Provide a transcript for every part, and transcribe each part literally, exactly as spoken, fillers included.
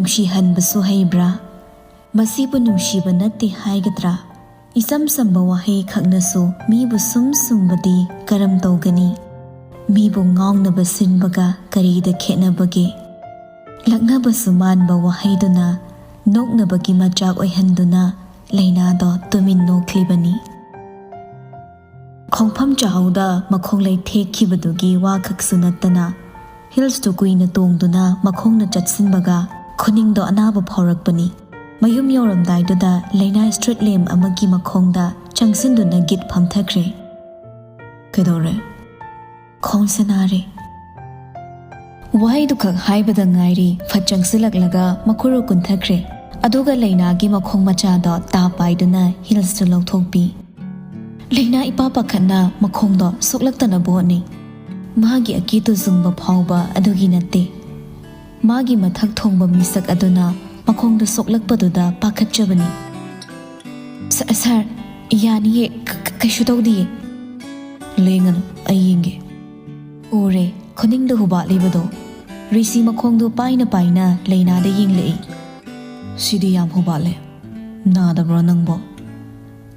ꯅꯨꯡꯁꯤꯍꯟꯕꯁꯨ ꯍꯩꯕ꯭ꯔꯥ? ꯃꯁꯤꯕꯨ ꯅꯨꯡꯁꯤꯕ ꯅꯠꯇꯦ ꯍꯥꯏꯒꯗ꯭ꯔꯥ? ꯏꯆꯝ ꯆꯝꯕ ꯋꯥꯍꯩ ꯈꯛꯅꯁꯨ ꯃꯤꯕꯨ ꯁꯨꯝ ꯁꯨꯝꯕꯗꯤ ꯀꯔꯝ ꯇꯧꯒꯅꯤ? ꯃꯤꯕꯨ ꯉꯥꯎꯅꯕ ꯁꯤꯟꯕꯒ ꯀꯔꯤꯗ ꯈꯦꯠꯅꯕꯒꯦ? ꯂꯛꯅꯕꯁꯨ ꯃꯥꯟꯕ ꯋꯥꯍꯩꯗꯨꯅ ꯅꯣꯛꯅꯕꯒꯤ ꯃꯆꯥꯛ ꯑꯣꯏꯍꯟꯗꯨꯅ ꯂꯩꯅꯥꯗꯣ ꯇꯨꯃꯤꯟ ꯅꯣꯛꯂꯤꯕꯅꯤ꯫ ꯈꯣꯡꯐꯝ ꯆꯥꯍꯧꯗ ꯃꯈꯣꯡ ꯂꯩꯊꯦꯛꯈꯤꯕꯗꯨꯒꯤ ꯋꯥꯈꯛꯁꯨ ꯅꯠꯇꯅ, ꯍꯤꯜꯁꯇꯨ ꯀꯨꯏꯅ ꯇꯣꯡꯗꯨꯅ ꯃꯈꯣꯡꯅ ꯆꯠꯁꯤꯟꯕꯒ ꯈꯨꯅꯤꯡꯗꯣ ꯑꯅꯥꯕ ꯐꯥꯎꯔꯛꯄꯅꯤ꯫ ꯃꯌꯨꯝ ꯌꯧꯔꯝꯗꯥꯏꯗꯨꯗ ꯂꯩꯅꯥ ꯁ꯭ꯇ꯭ꯔꯤꯠ ꯂꯦꯝꯞ ꯑꯃꯒꯤ ꯃꯈꯣꯡꯗ ꯆꯪꯁꯤꯟꯗꯨꯅ ꯒꯤꯠ ꯐꯝꯊꯈ꯭ꯔꯦ꯫ "ꯀꯩꯗꯧꯔꯦ?" "ꯈꯣꯡꯁꯦ ꯅꯥꯔꯦ꯫" ꯋꯥꯍꯩꯗꯨꯈꯛ ꯍꯥꯏꯕꯗ ꯉꯥꯏꯔꯤ, ꯐꯠ ꯆꯪꯁꯤꯜꯂꯛꯂꯒ ꯃꯈꯨꯔꯨ ꯀꯨꯟꯊꯈ꯭ꯔꯦ꯫ ꯑꯗꯨꯒ ꯂꯩꯅꯥꯒꯤ ꯃꯈꯣꯡ ꯃꯆꯥꯗꯣ ꯇꯥ ꯄꯥꯏꯗꯨꯅ ꯍꯤꯜꯁꯇꯨ ꯂꯧꯊꯣꯛꯄꯤ꯫ ꯂꯩꯅꯥ ꯏꯄꯥ ꯄꯥꯈꯠꯅ ꯃꯈꯣꯡꯗꯣ ꯁꯣꯛꯂꯛꯇꯅꯕ ꯍꯣꯠꯅꯩ꯫ ꯃꯥꯒꯤ ꯑꯀꯤ ꯇꯨꯖꯨꯡꯕ ꯐꯥꯎꯕ ꯑꯗꯨꯒꯤ ꯅꯠꯇꯦ꯫ ꯃꯥꯒꯤ ꯃꯊꯛ ꯊꯣꯡꯕ ꯃꯤꯁꯛ ꯑꯗꯨꯅ ꯃꯈꯣꯡꯗ ꯁꯣꯛꯂꯛꯄꯗꯨꯗ ꯄꯥꯈꯠꯆꯕꯅꯤ꯫ "ꯁ-, ꯁꯥꯔ, ꯌꯥꯅꯤꯌꯦ, ꯀ-, ꯀ-, ꯀꯩꯁꯨ ꯇꯧꯗꯤꯌꯦ꯫" "ꯂꯦꯡꯒꯅꯨ, ꯑꯩ ꯌꯦꯡꯒꯦ꯫" ꯎꯔꯦ, ꯈꯨꯅꯤꯡꯗ ꯍꯨꯕꯥꯠꯂꯤꯕꯗꯣ꯫ ꯔꯤꯁꯤ ꯃꯈꯣꯡꯗꯨ ꯄꯥꯏꯅ ꯄꯥꯏꯅ ꯂꯩꯅꯥꯗ ꯌꯦꯡꯂꯛꯏ꯫ "ꯁꯤꯗꯤ ꯌꯥꯝ ꯍꯨꯕꯥꯠꯂꯦ꯫ ꯅꯥꯗꯕ꯭ꯔꯣ ꯅꯪꯕꯣ?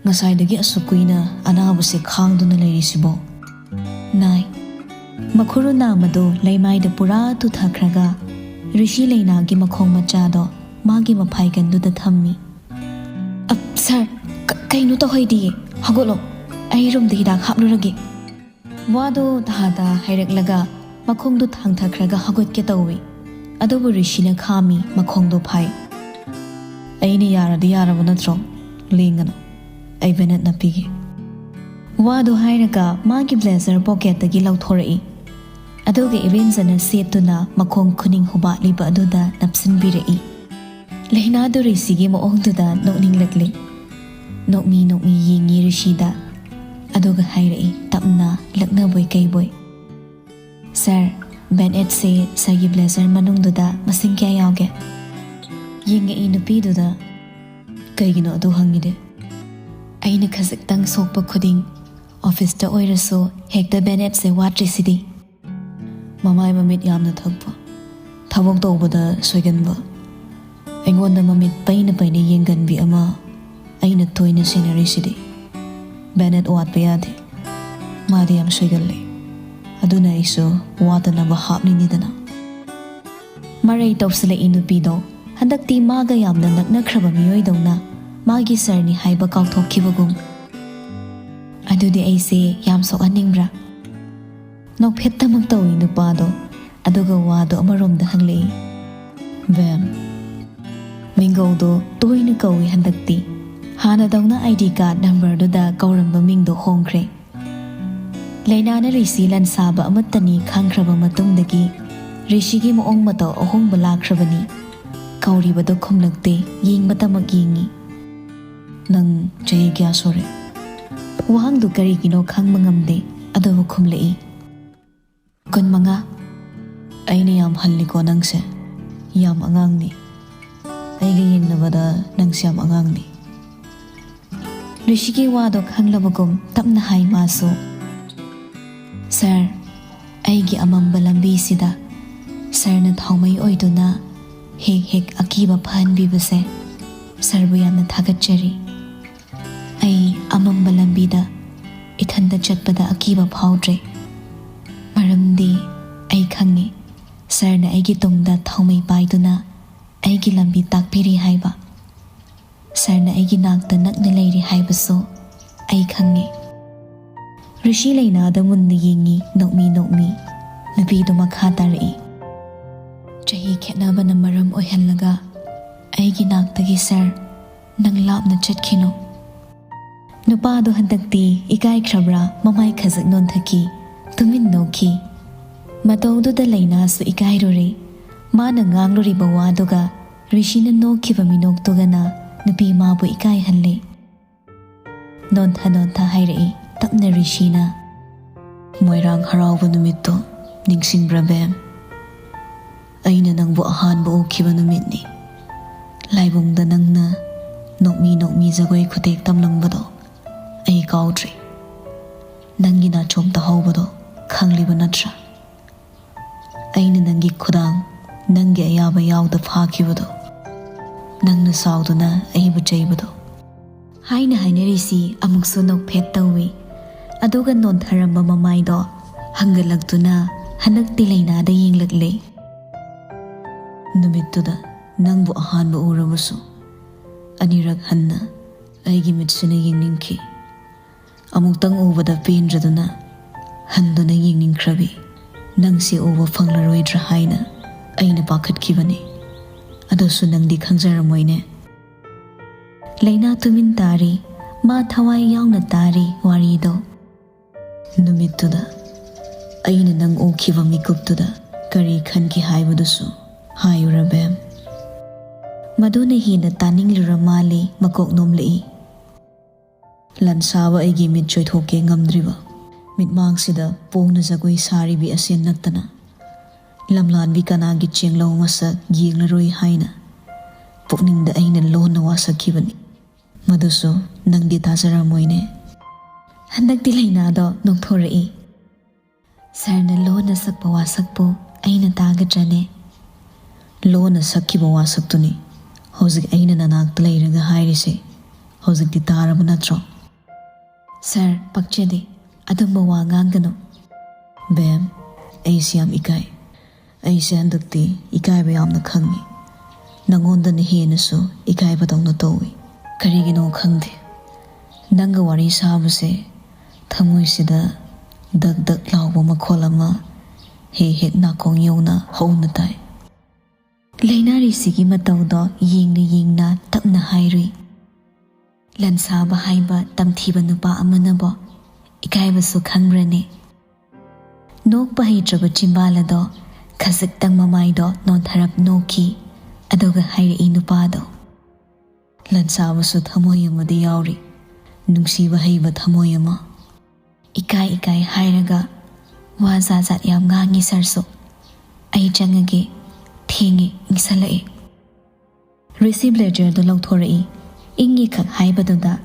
ꯉꯁꯥꯏꯗꯒꯤ ꯑꯁꯨꯛ ꯀꯨꯏꯅ ꯑꯅꯥꯕꯁꯦ ꯈꯥꯡꯗꯨꯅ ꯂꯩꯔꯤꯁꯤꯕꯣ?" "ꯅꯥꯏ꯫" ꯃꯈꯨꯔꯨ ꯅꯥꯝꯃꯗꯨ ꯂꯩꯃꯥꯏꯗ ꯄꯨꯔꯥ ꯇꯨꯊꯈ꯭ꯔꯒ ꯔꯤꯁꯤ ꯂꯩꯅꯥꯒꯤ ꯃꯈꯣꯡ ꯃꯆꯥꯗꯣ ꯃꯥꯒꯤ ꯃꯐꯥꯏꯒꯟꯗꯨꯗ ꯊꯝꯃꯤ꯫ "ꯑ, ꯁꯥꯔ, ꯀ-, ꯀꯩꯅꯣ ꯇꯧꯍꯩꯗꯤꯌꯦ꯫ ꯍꯧꯒꯠꯂꯣ, ꯑꯩ ꯔꯨꯝꯗ ꯍꯤꯗꯥꯛ ꯍꯥꯞꯂꯨꯔꯒꯦ꯫" ꯋꯥꯗꯣ ꯇꯍꯥ ꯇꯍꯥ ꯍꯥꯏꯔꯛꯂꯒ ꯃꯈꯣꯡꯗꯣ ꯊꯥꯡꯊꯈ꯭ꯔꯒ ꯍꯧꯒꯠꯀꯦ ꯇꯧꯏ꯫ ꯑꯗꯨꯕꯨ ꯔꯤꯁꯤꯅ ꯈꯥꯝꯃꯤ, ꯃꯈꯣꯡꯗꯣ ꯐꯥꯏ꯫ "ꯑꯩꯅ ꯌꯥꯔꯗꯤ ꯌꯥꯔꯕ ꯅꯠꯇ꯭ꯔꯣ? ꯂꯦꯡꯒꯅꯨ꯫ ꯑꯩ ꯕꯦꯅꯦꯠ ꯅꯞꯄꯤꯒꯦ꯫" ꯋꯥꯗꯨ ꯍꯥꯏꯔꯒ ꯃꯥꯒꯤ ꯕ꯭ꯂꯦꯖꯔ ꯄꯣꯀꯦꯠꯇꯒꯤ ꯂꯧꯊꯣꯔꯛꯏ꯫ ꯑꯗꯨꯒ ꯏꯔꯦꯟꯖꯅ ꯁꯦꯠꯇꯨꯅ ꯃꯈꯣꯡ ꯈꯨꯅꯤꯡ ꯍꯨꯕꯥꯠꯂꯤꯕ ꯑꯗꯨꯗ ꯅꯞꯁꯤꯟꯕꯤꯔꯛꯏ꯫ ꯂꯩꯅꯥꯗꯨ ꯔꯤꯁꯤꯒꯤ ꯃꯑꯣꯡꯗꯨꯗ ꯅꯣꯛꯅꯤꯡꯂꯛꯂꯤ꯫ ꯅꯣꯛꯃꯤ ꯅꯣꯛꯃꯤ ꯌꯦꯡꯉꯤ ꯔꯤꯁꯤꯗ꯫ ꯑꯗꯨꯒ ꯍꯥꯏꯔꯛꯏ ꯇꯞꯅ, ꯂꯛꯅꯕꯣꯏ ꯀꯩꯕꯣꯏ, "ꯁꯥꯔ, ꯕꯦꯟ ꯑꯦꯗꯁꯦ ꯁꯥꯔꯒꯤ ꯕ꯭ꯂꯦꯖꯔ ꯃꯅꯨꯡꯗꯨꯗ ꯃꯁꯤꯡ ꯀꯌꯥ ꯌꯥꯎꯒꯦ?" ꯌꯦꯡꯉꯛꯏ ꯅꯨꯄꯤꯗꯨꯗ꯫ "ꯀꯩꯒꯤꯅꯣ ꯑꯗꯨ ꯍꯪꯉꯤꯗꯤ?" "ꯑꯩꯅ ꯈꯖꯤꯛꯇꯪ ꯁꯣꯛꯄ ꯈꯨꯗꯤꯡ ꯑꯣꯐꯤꯁꯇ ꯑꯣꯏꯔꯁꯨ ꯍꯦꯛꯇ ꯕꯦꯟ ꯑꯦꯗꯁꯦ ꯋꯥꯠꯇ꯭ꯔꯤꯁꯤꯗꯤ꯫" "ꯃꯃꯥꯏ ꯃꯃꯤꯠ ꯌꯥꯝꯅ ꯊꯛꯄ, ꯊꯕꯛ ꯇꯧꯕꯗ ꯁꯣꯏꯒꯟꯕ, ꯑꯩꯉꯣꯟꯗ ꯃꯃꯤꯠ ꯄꯩꯅ ꯄꯩꯅ ꯌꯦꯡꯒꯟꯕꯤ ꯑꯃ ꯑꯩꯅ ꯇꯣꯏꯅ ꯁꯦꯟꯅꯔꯤꯁꯤꯗꯤ꯫ ꯕꯦꯅꯦꯠ ꯋꯥꯠꯄ ꯌꯥꯗꯦ꯫ ꯃꯥꯗꯤ ꯌꯥꯝ ꯁꯣꯏꯒꯜꯂꯦ꯫ ꯑꯗꯨꯅ ꯑꯩꯁꯨ ꯋꯥꯗꯅꯕ ꯍꯥꯞꯂꯤꯅꯤꯗꯅ꯫ ꯃꯔꯩ ꯇꯧꯁꯤꯜꯂꯛꯏ ꯅꯨꯄꯤꯗꯣ꯫ ꯍꯟꯗꯛꯇꯤ ꯃꯥꯒ ꯌꯥꯝꯅ ꯅꯛꯅꯈ꯭ꯔꯕ ꯃꯤꯑꯣꯏꯗꯧꯅ ꯃꯥꯒꯤ ꯁꯥꯔꯅꯤ ꯍꯥꯏꯕ ꯀꯥꯎꯊꯣꯛꯈꯤꯕꯒꯨꯝ꯫ ꯑꯗꯨꯗꯤ ꯑꯩꯁꯦ ꯌꯥꯝ ꯁꯣꯛꯍꯟꯅꯤꯡꯕ꯭ꯔꯥ? ꯅꯣꯛꯐꯦꯠꯇꯃꯛ ꯇꯧꯏ ꯅꯨꯄꯥꯗꯣ꯫ ꯑꯗꯨꯒ ꯋꯥꯗꯣ ꯑꯃꯔꯣꯝꯗ ꯍꯪꯂꯛꯏ꯫ ꯕꯦꯝ, ꯃꯤꯡꯒꯧꯗꯣ ꯇꯣꯏꯅ ꯀꯧꯏ ꯍꯟꯗꯛꯇꯤ꯫ ꯍꯥꯟꯅꯗꯧꯅ ꯑꯥꯏ ꯗꯤ ꯀꯥꯔꯗ ꯅꯝꯕꯔꯗꯨꯗ ꯀꯧꯔꯝꯕ ꯃꯤꯡꯗꯣ ꯍꯣꯡꯈ꯭ꯔꯦ꯫ ꯂꯩꯅꯥꯅ ꯔꯤꯁꯤ ꯂꯟꯁꯥꯕ ꯑꯃꯠꯇꯅꯤ ꯈꯪꯈ꯭ꯔꯕ ꯃꯇꯨꯡꯗꯒꯤ ꯔꯤꯁꯤꯒꯤ ꯃꯑꯣꯡ ꯃꯇꯧ ꯑꯍꯣꯡꯕ ꯂꯥꯛꯈ꯭ꯔꯕꯅꯤ꯫ ꯀꯧꯔꯤꯕꯗꯣ ꯈꯨꯝꯂꯛꯇꯦ, ꯌꯦꯡꯕꯇꯃꯛ ꯌꯦꯡꯉꯤ꯫ ꯅꯪ ꯆꯍꯤ ꯀꯌꯥ ꯁꯨꯔꯦ? ꯋꯥꯍꯪꯗꯨ ꯀꯔꯤꯒꯤꯅꯣ ꯈꯪꯕ ꯉꯝꯗꯦ, ꯑꯗꯨꯕꯨ ꯈꯨꯝꯂꯛꯏ꯫ ꯀꯨꯟꯃꯉꯥ꯫ ꯑꯩꯅ ꯌꯥꯝ ꯍꯜꯂꯤꯀꯣ ꯅꯪꯁꯦ꯫ ꯌꯥꯝ ꯑꯉꯥꯡꯅꯤ꯫ ꯑꯩꯒ ꯌꯦꯡꯅꯕꯗ ꯅꯪꯁꯦ ꯌꯥꯝ ꯑꯉꯥꯡꯅꯤ꯫ ꯔꯤꯁꯤꯒꯤ ꯋꯥꯗꯣ ꯈꯪꯂꯕꯒꯨꯝ ꯇꯞꯅ ꯍꯥꯏ ꯃꯥꯁꯨ꯫ ꯁꯥꯔ, ꯑꯩꯒꯤ ꯑꯃꯝꯕ ꯂꯝꯕꯤꯁꯤꯗ ꯁꯥꯔꯅ ꯊꯥꯎꯃꯩ ꯑꯣꯏꯗꯨꯅ ꯍꯦꯛ ꯍꯦꯛ ꯑꯀꯤꯕ ꯐꯍꯟꯕꯤꯕꯁꯦ ꯁꯥꯔꯕꯨ ꯌꯥꯝꯅ ꯊꯥꯒꯠꯆꯔꯤ꯫ ꯑꯩ ꯑꯃꯝꯕ ꯂꯝꯕꯤꯗ ꯏꯊꯟꯇ ꯆꯠꯄꯗ ꯑꯀꯤꯕ ꯐꯥꯎꯗ꯭ꯔꯦ꯫ ꯃꯔꯝꯗꯤ ꯑꯩ ꯈꯪꯉꯤ, ꯁꯥꯔꯅ ꯑꯩꯒꯤ ꯇꯨꯡꯗ ꯊꯥꯎꯃꯩ ꯄꯥꯏꯗꯨꯅ ꯑꯩꯒꯤ ꯂꯝꯕꯤ ꯇꯥꯛꯄꯤꯔꯤ ꯍꯥꯏꯕ꯫ ꯁꯥꯔꯅ ꯑꯩꯒꯤ ꯅꯥꯛꯇ ꯅꯛꯅ ꯂꯩꯔꯤ ꯍꯥꯏꯕꯁꯨ ꯑꯩ ꯈꯪꯉꯤ꯫ ꯔꯤꯁꯤ ꯂꯩꯅꯥꯗ ꯃꯨꯟꯅ ꯌꯦꯡꯉꯤ, ꯅꯣꯛꯃꯤ ꯅꯣꯛꯃꯤ꯫ ꯅꯨꯄꯤꯗꯨ ꯃꯈꯥ ꯇꯥꯔꯛꯏ꯫ ꯆꯍꯤ ꯈꯦꯠꯅꯕꯅ ꯃꯔꯝ ꯑꯣꯏꯍꯜꯂꯒ ꯑꯩꯒꯤ ꯅꯥꯛꯇꯒꯤ ꯁꯥꯔ, ꯅꯪ ꯂꯥꯞꯅ ꯆꯠꯈꯤꯅꯨ꯫ ꯅꯨꯄꯥꯗꯨ ꯍꯟꯗꯛꯇꯤ ꯏꯀꯥꯏꯈ꯭ꯔꯕ꯭ꯔꯥ ꯃꯃꯥꯏ ꯈꯖꯤꯛ ꯅꯣꯟꯊꯈꯤ, ꯇꯨꯃꯤꯟ ꯅꯣꯛꯈꯤ꯫ ꯃꯇꯧꯗꯨꯗ ꯂꯩꯅꯥꯁꯨ ꯏꯀꯥꯏꯔꯨꯔꯦ꯫ ꯃꯥꯅ ꯉꯥꯡꯂꯨꯔꯤꯕ ꯋꯥꯗꯨꯒ ꯔꯤꯁꯤꯅ ꯅꯣꯛꯈꯤꯕ ꯃꯤꯅꯣꯛꯇꯨꯒꯅ ꯅꯨꯄꯤ ꯃꯥꯕꯨ ꯏꯀꯥꯏꯍꯜꯂꯦ꯫ ꯅꯣꯟꯊ ꯅꯣꯟꯊ ꯍꯥꯏꯔꯛꯏ ꯇꯞꯅ ꯔꯤꯁꯤꯅ꯫ ꯃꯣꯏꯔꯥꯡ ꯍꯔꯥꯎꯕ ꯅꯨꯃꯤꯠꯇꯣ ꯅꯤꯡꯁꯤꯡꯕ꯭ꯔꯥ ꯕꯦꯝ? ꯑꯩꯅ ꯅꯪꯕꯨ ꯑꯍꯥꯟꯕ ꯎꯈꯤꯕ ꯅꯨꯃꯤꯠꯅꯤ꯫ ꯂꯥꯏꯕꯨꯡꯗ ꯅꯪꯅ ꯅꯣꯛꯃꯤ ꯅꯣꯛꯃꯤ ꯖꯒꯣꯏ ꯈꯨꯇꯦꯛ ꯇꯝꯂꯝꯕꯗꯣ ꯑꯩ ꯀꯥꯎꯗ꯭ꯔꯤ꯫ ꯅꯪꯒꯤ ꯅꯥꯆꯣꯝ ꯇꯥꯍꯧꯕꯗꯣ ꯈꯪꯂꯤꯕ ꯅꯠꯇ꯭ꯔꯥ? ꯑꯩꯅ ꯅꯪꯒꯤ ꯈꯨꯗꯥꯡ ꯅꯪꯒꯤ ꯑꯌꯥꯕ ꯌꯥꯎꯗ ꯐꯥꯈꯤꯕꯗꯣ꯫ ꯅꯪꯅ ꯁꯥꯎꯗꯨꯅ ꯑꯩꯕꯨ ꯆꯩꯕꯗꯣ꯫ ꯍꯥꯏꯅ ꯍꯥꯏꯅꯔꯤꯁꯤ ꯑꯃꯨꯛꯁꯨ ꯅꯣꯛꯐꯦꯠ ꯇꯧꯏ꯫ ꯑꯗꯨꯒ ꯅꯣꯟꯊꯔꯝꯕ ꯃꯃꯥꯏꯗꯣ ꯍꯪꯒꯠꯂꯛꯇꯨꯅ ꯍꯟꯗꯛꯇꯤ ꯂꯩꯅꯥꯗ ꯌꯦꯡꯂꯛꯂꯦ꯫ ꯅꯨꯃꯤꯠꯇꯨꯗ ꯅꯪꯕꯨ ꯑꯍꯥꯟꯕ ꯎꯔꯕꯁꯨ ꯑꯅꯤꯔꯛ ꯍꯟꯅ ꯑꯩꯒꯤ ꯃꯤꯠꯁꯤꯅ ꯌꯦꯡꯅꯤꯡꯈꯤ꯫ ꯑꯃꯨꯛꯇꯪ ꯎꯕꯗ ꯄꯦꯟꯗ꯭ꯔꯗꯨꯅ ꯍꯟꯗꯨꯅ ꯌꯦꯡꯅꯤꯡꯈ꯭ꯔꯕꯤ꯫ ꯅꯪꯁꯦ ꯎꯕ ꯐꯪꯂꯔꯣꯏꯗ꯭ꯔꯥ ꯍꯥꯏꯅ ꯑꯩꯅ ꯄꯥꯈꯠꯈꯤꯕꯅꯤ꯫ ꯑꯗꯨꯁꯨ ꯅꯪꯗꯤ ꯈꯪꯖꯔꯝꯃꯣꯏꯅꯦ꯫ ꯂꯩꯅꯥ ꯇꯨꯃꯤꯟ ꯇꯥꯔꯤ꯫ ꯃꯥ ꯊꯋꯥꯏ ꯌꯥꯎꯅ ꯇꯥꯔꯤ ꯋꯥꯔꯤꯗꯣ꯫ ꯅꯨꯃꯤꯠꯇꯨꯗ ꯑꯩꯅ ꯅꯪ ꯎꯈꯤꯕ ꯃꯤꯀꯨꯞꯇꯨꯗ ꯀꯔꯤ ꯈꯟꯈꯤ ꯍꯥꯏꯕꯗꯨꯁꯨ ꯍꯥꯏꯌꯨꯔ ꯕꯦꯝ꯫ ꯃꯗꯨꯅ ꯍꯦꯟꯅ ꯇꯥꯅꯤꯡꯂꯨꯔ ꯃꯥꯜꯂꯤ ꯃꯀꯣꯛ ꯅꯣꯝꯂꯛꯏ꯫ ꯂꯟꯁꯥꯕ ꯑꯩꯒꯤ ꯃꯤꯠ ꯆꯣꯏꯊꯣꯛꯀꯦ ꯉꯝꯗ꯭ꯔꯤꯕ ꯃꯤꯠꯃꯥꯡꯁꯤꯗ ꯄꯣꯡꯅ ꯖꯒꯣꯏ ꯁꯥꯔꯤꯕꯤ ꯑꯁꯦꯟ ꯅꯠꯇꯅ ꯂꯝꯂꯥꯟꯕꯤ ꯀꯅꯥꯒꯤ ꯆꯦꯡꯂꯧ ꯃꯁꯛ ꯌꯦꯡꯂꯔꯣꯏ ꯍꯥꯏꯅ ꯄꯨꯛꯅꯤꯡꯗ ꯑꯩꯅ ꯂꯣꯟꯅ ꯋꯥꯁꯛꯈꯤꯕꯅꯤ꯫ ꯃꯗꯨꯁꯨ ꯅꯪꯗꯤ ꯇꯥꯖꯔꯝꯃꯣꯏꯅꯦ꯫ ꯍꯟꯗꯛꯇꯤ ꯂꯩꯅꯥꯗꯣ ꯅꯣꯛꯊꯣꯔꯛꯏ꯫ ꯁꯥꯔꯅ ꯂꯣꯟꯅ ꯁꯛꯄ ꯋꯥꯁꯛꯄꯨ ꯑꯩꯅ ꯇꯥꯒꯗ꯭ꯔꯅꯦ? ꯂꯣꯟꯅ ꯁꯛꯈꯤꯕ ꯋꯥꯁꯛꯇꯨꯅꯤ ꯍꯧꯖꯤꯛ ꯑꯩꯅ ꯅꯅꯥꯛꯇ ꯂꯩꯔꯒ ꯍꯥꯏꯔꯤꯁꯦ꯫ ꯍꯧꯖꯤꯛꯇꯤ ꯇꯥꯔꯕ ꯅꯠꯇ꯭ꯔꯣ? ꯁꯥꯔ, ꯄꯛꯆꯗꯦ꯫ ꯑꯗꯨꯝꯕ ꯋꯥ ꯉꯥꯡꯒꯅꯨ꯫ ꯕꯦꯝ, ꯑꯩꯁꯤ ꯌꯥꯝ ꯏꯀꯥꯏ꯫ ꯑꯩꯁꯦ ꯍꯟꯗꯛꯇꯤ ꯏꯀꯥꯏꯕ ꯌꯥꯝꯅ ꯈꯪꯉꯤ꯫ ꯅꯪꯉꯣꯟꯗꯅ ꯍꯦꯟꯅꯁꯨ ꯏꯀꯥꯏꯕꯗꯧꯅ ꯇꯧꯏ꯫ ꯀꯔꯤꯒꯤꯅꯣ ꯈꯪꯗꯦ, ꯅꯪꯒ ꯋꯥꯔꯤ ꯁꯥꯕꯁꯦ ꯊꯃꯣꯏꯁꯤꯗ ꯗꯛ ꯗꯛ ꯂꯥꯎꯕ ꯃꯈꯣꯜ ꯑꯃ ꯍꯦꯛ ꯍꯦꯛ ꯅꯥꯀꯣꯡ ꯌꯧꯅ ꯍꯧꯅ ꯇꯥꯏ꯫ ꯂꯩꯅꯥꯔꯤꯁꯤꯒꯤ ꯃꯇꯧꯗꯣ ꯌꯦꯡꯅ ꯌꯦꯡꯅ ꯇꯞꯅ ꯍꯥꯏꯔꯨꯏ꯫ ꯂꯟꯁꯥꯕ ꯍꯥꯏꯕ ꯇꯝꯊꯤꯕ ꯅꯨꯄꯥ ꯑꯃꯅꯕꯣ ꯏꯀꯥꯏꯕꯁꯨ ꯈꯪꯕ꯭ꯔꯅꯦ? ꯅꯣꯛꯄ ꯍꯩꯇ꯭ꯔꯕ ꯆꯤꯝꯕꯥꯜ ꯑꯗꯣ ꯈꯖꯤꯛꯇꯪ ꯃꯃꯥꯏꯗꯣ ꯅꯣꯟꯊꯔꯞ ꯅꯣꯛꯈꯤ꯫ ꯑꯗꯨꯒ ꯍꯥꯏꯔꯛꯏ ꯅꯨꯄꯥꯗꯣ, "ꯂꯟꯁꯥꯕꯁꯨ ꯊꯃꯣꯏ ꯑꯃꯗꯤ ꯌꯥꯎꯔꯤ, ꯅꯨꯡꯁꯤꯕ ꯍꯩꯕ ꯊꯃꯣꯏ ꯑꯃ"꯫ ꯏꯀꯥꯏ ꯏꯀꯥꯏ ꯍꯥꯏꯔꯒ ꯋꯥ ꯖꯥꯠ ꯖꯥꯠ ꯌꯥꯝ ꯉꯥꯡꯉꯤ ꯁꯥꯔꯁꯨ꯫ ꯑꯩ ꯆꯪꯉꯒꯦ, ꯊꯦꯡꯉꯦ, ꯏꯪꯁꯜꯂꯛꯑꯦ꯫ ꯔꯤꯁꯤ ꯕ꯭ꯂꯦꯖꯔꯗꯨ ꯂꯧꯊꯣꯔꯛꯏ, ꯏꯪꯉꯤ ꯈꯛ ꯍꯥꯏꯕꯗꯨꯗ,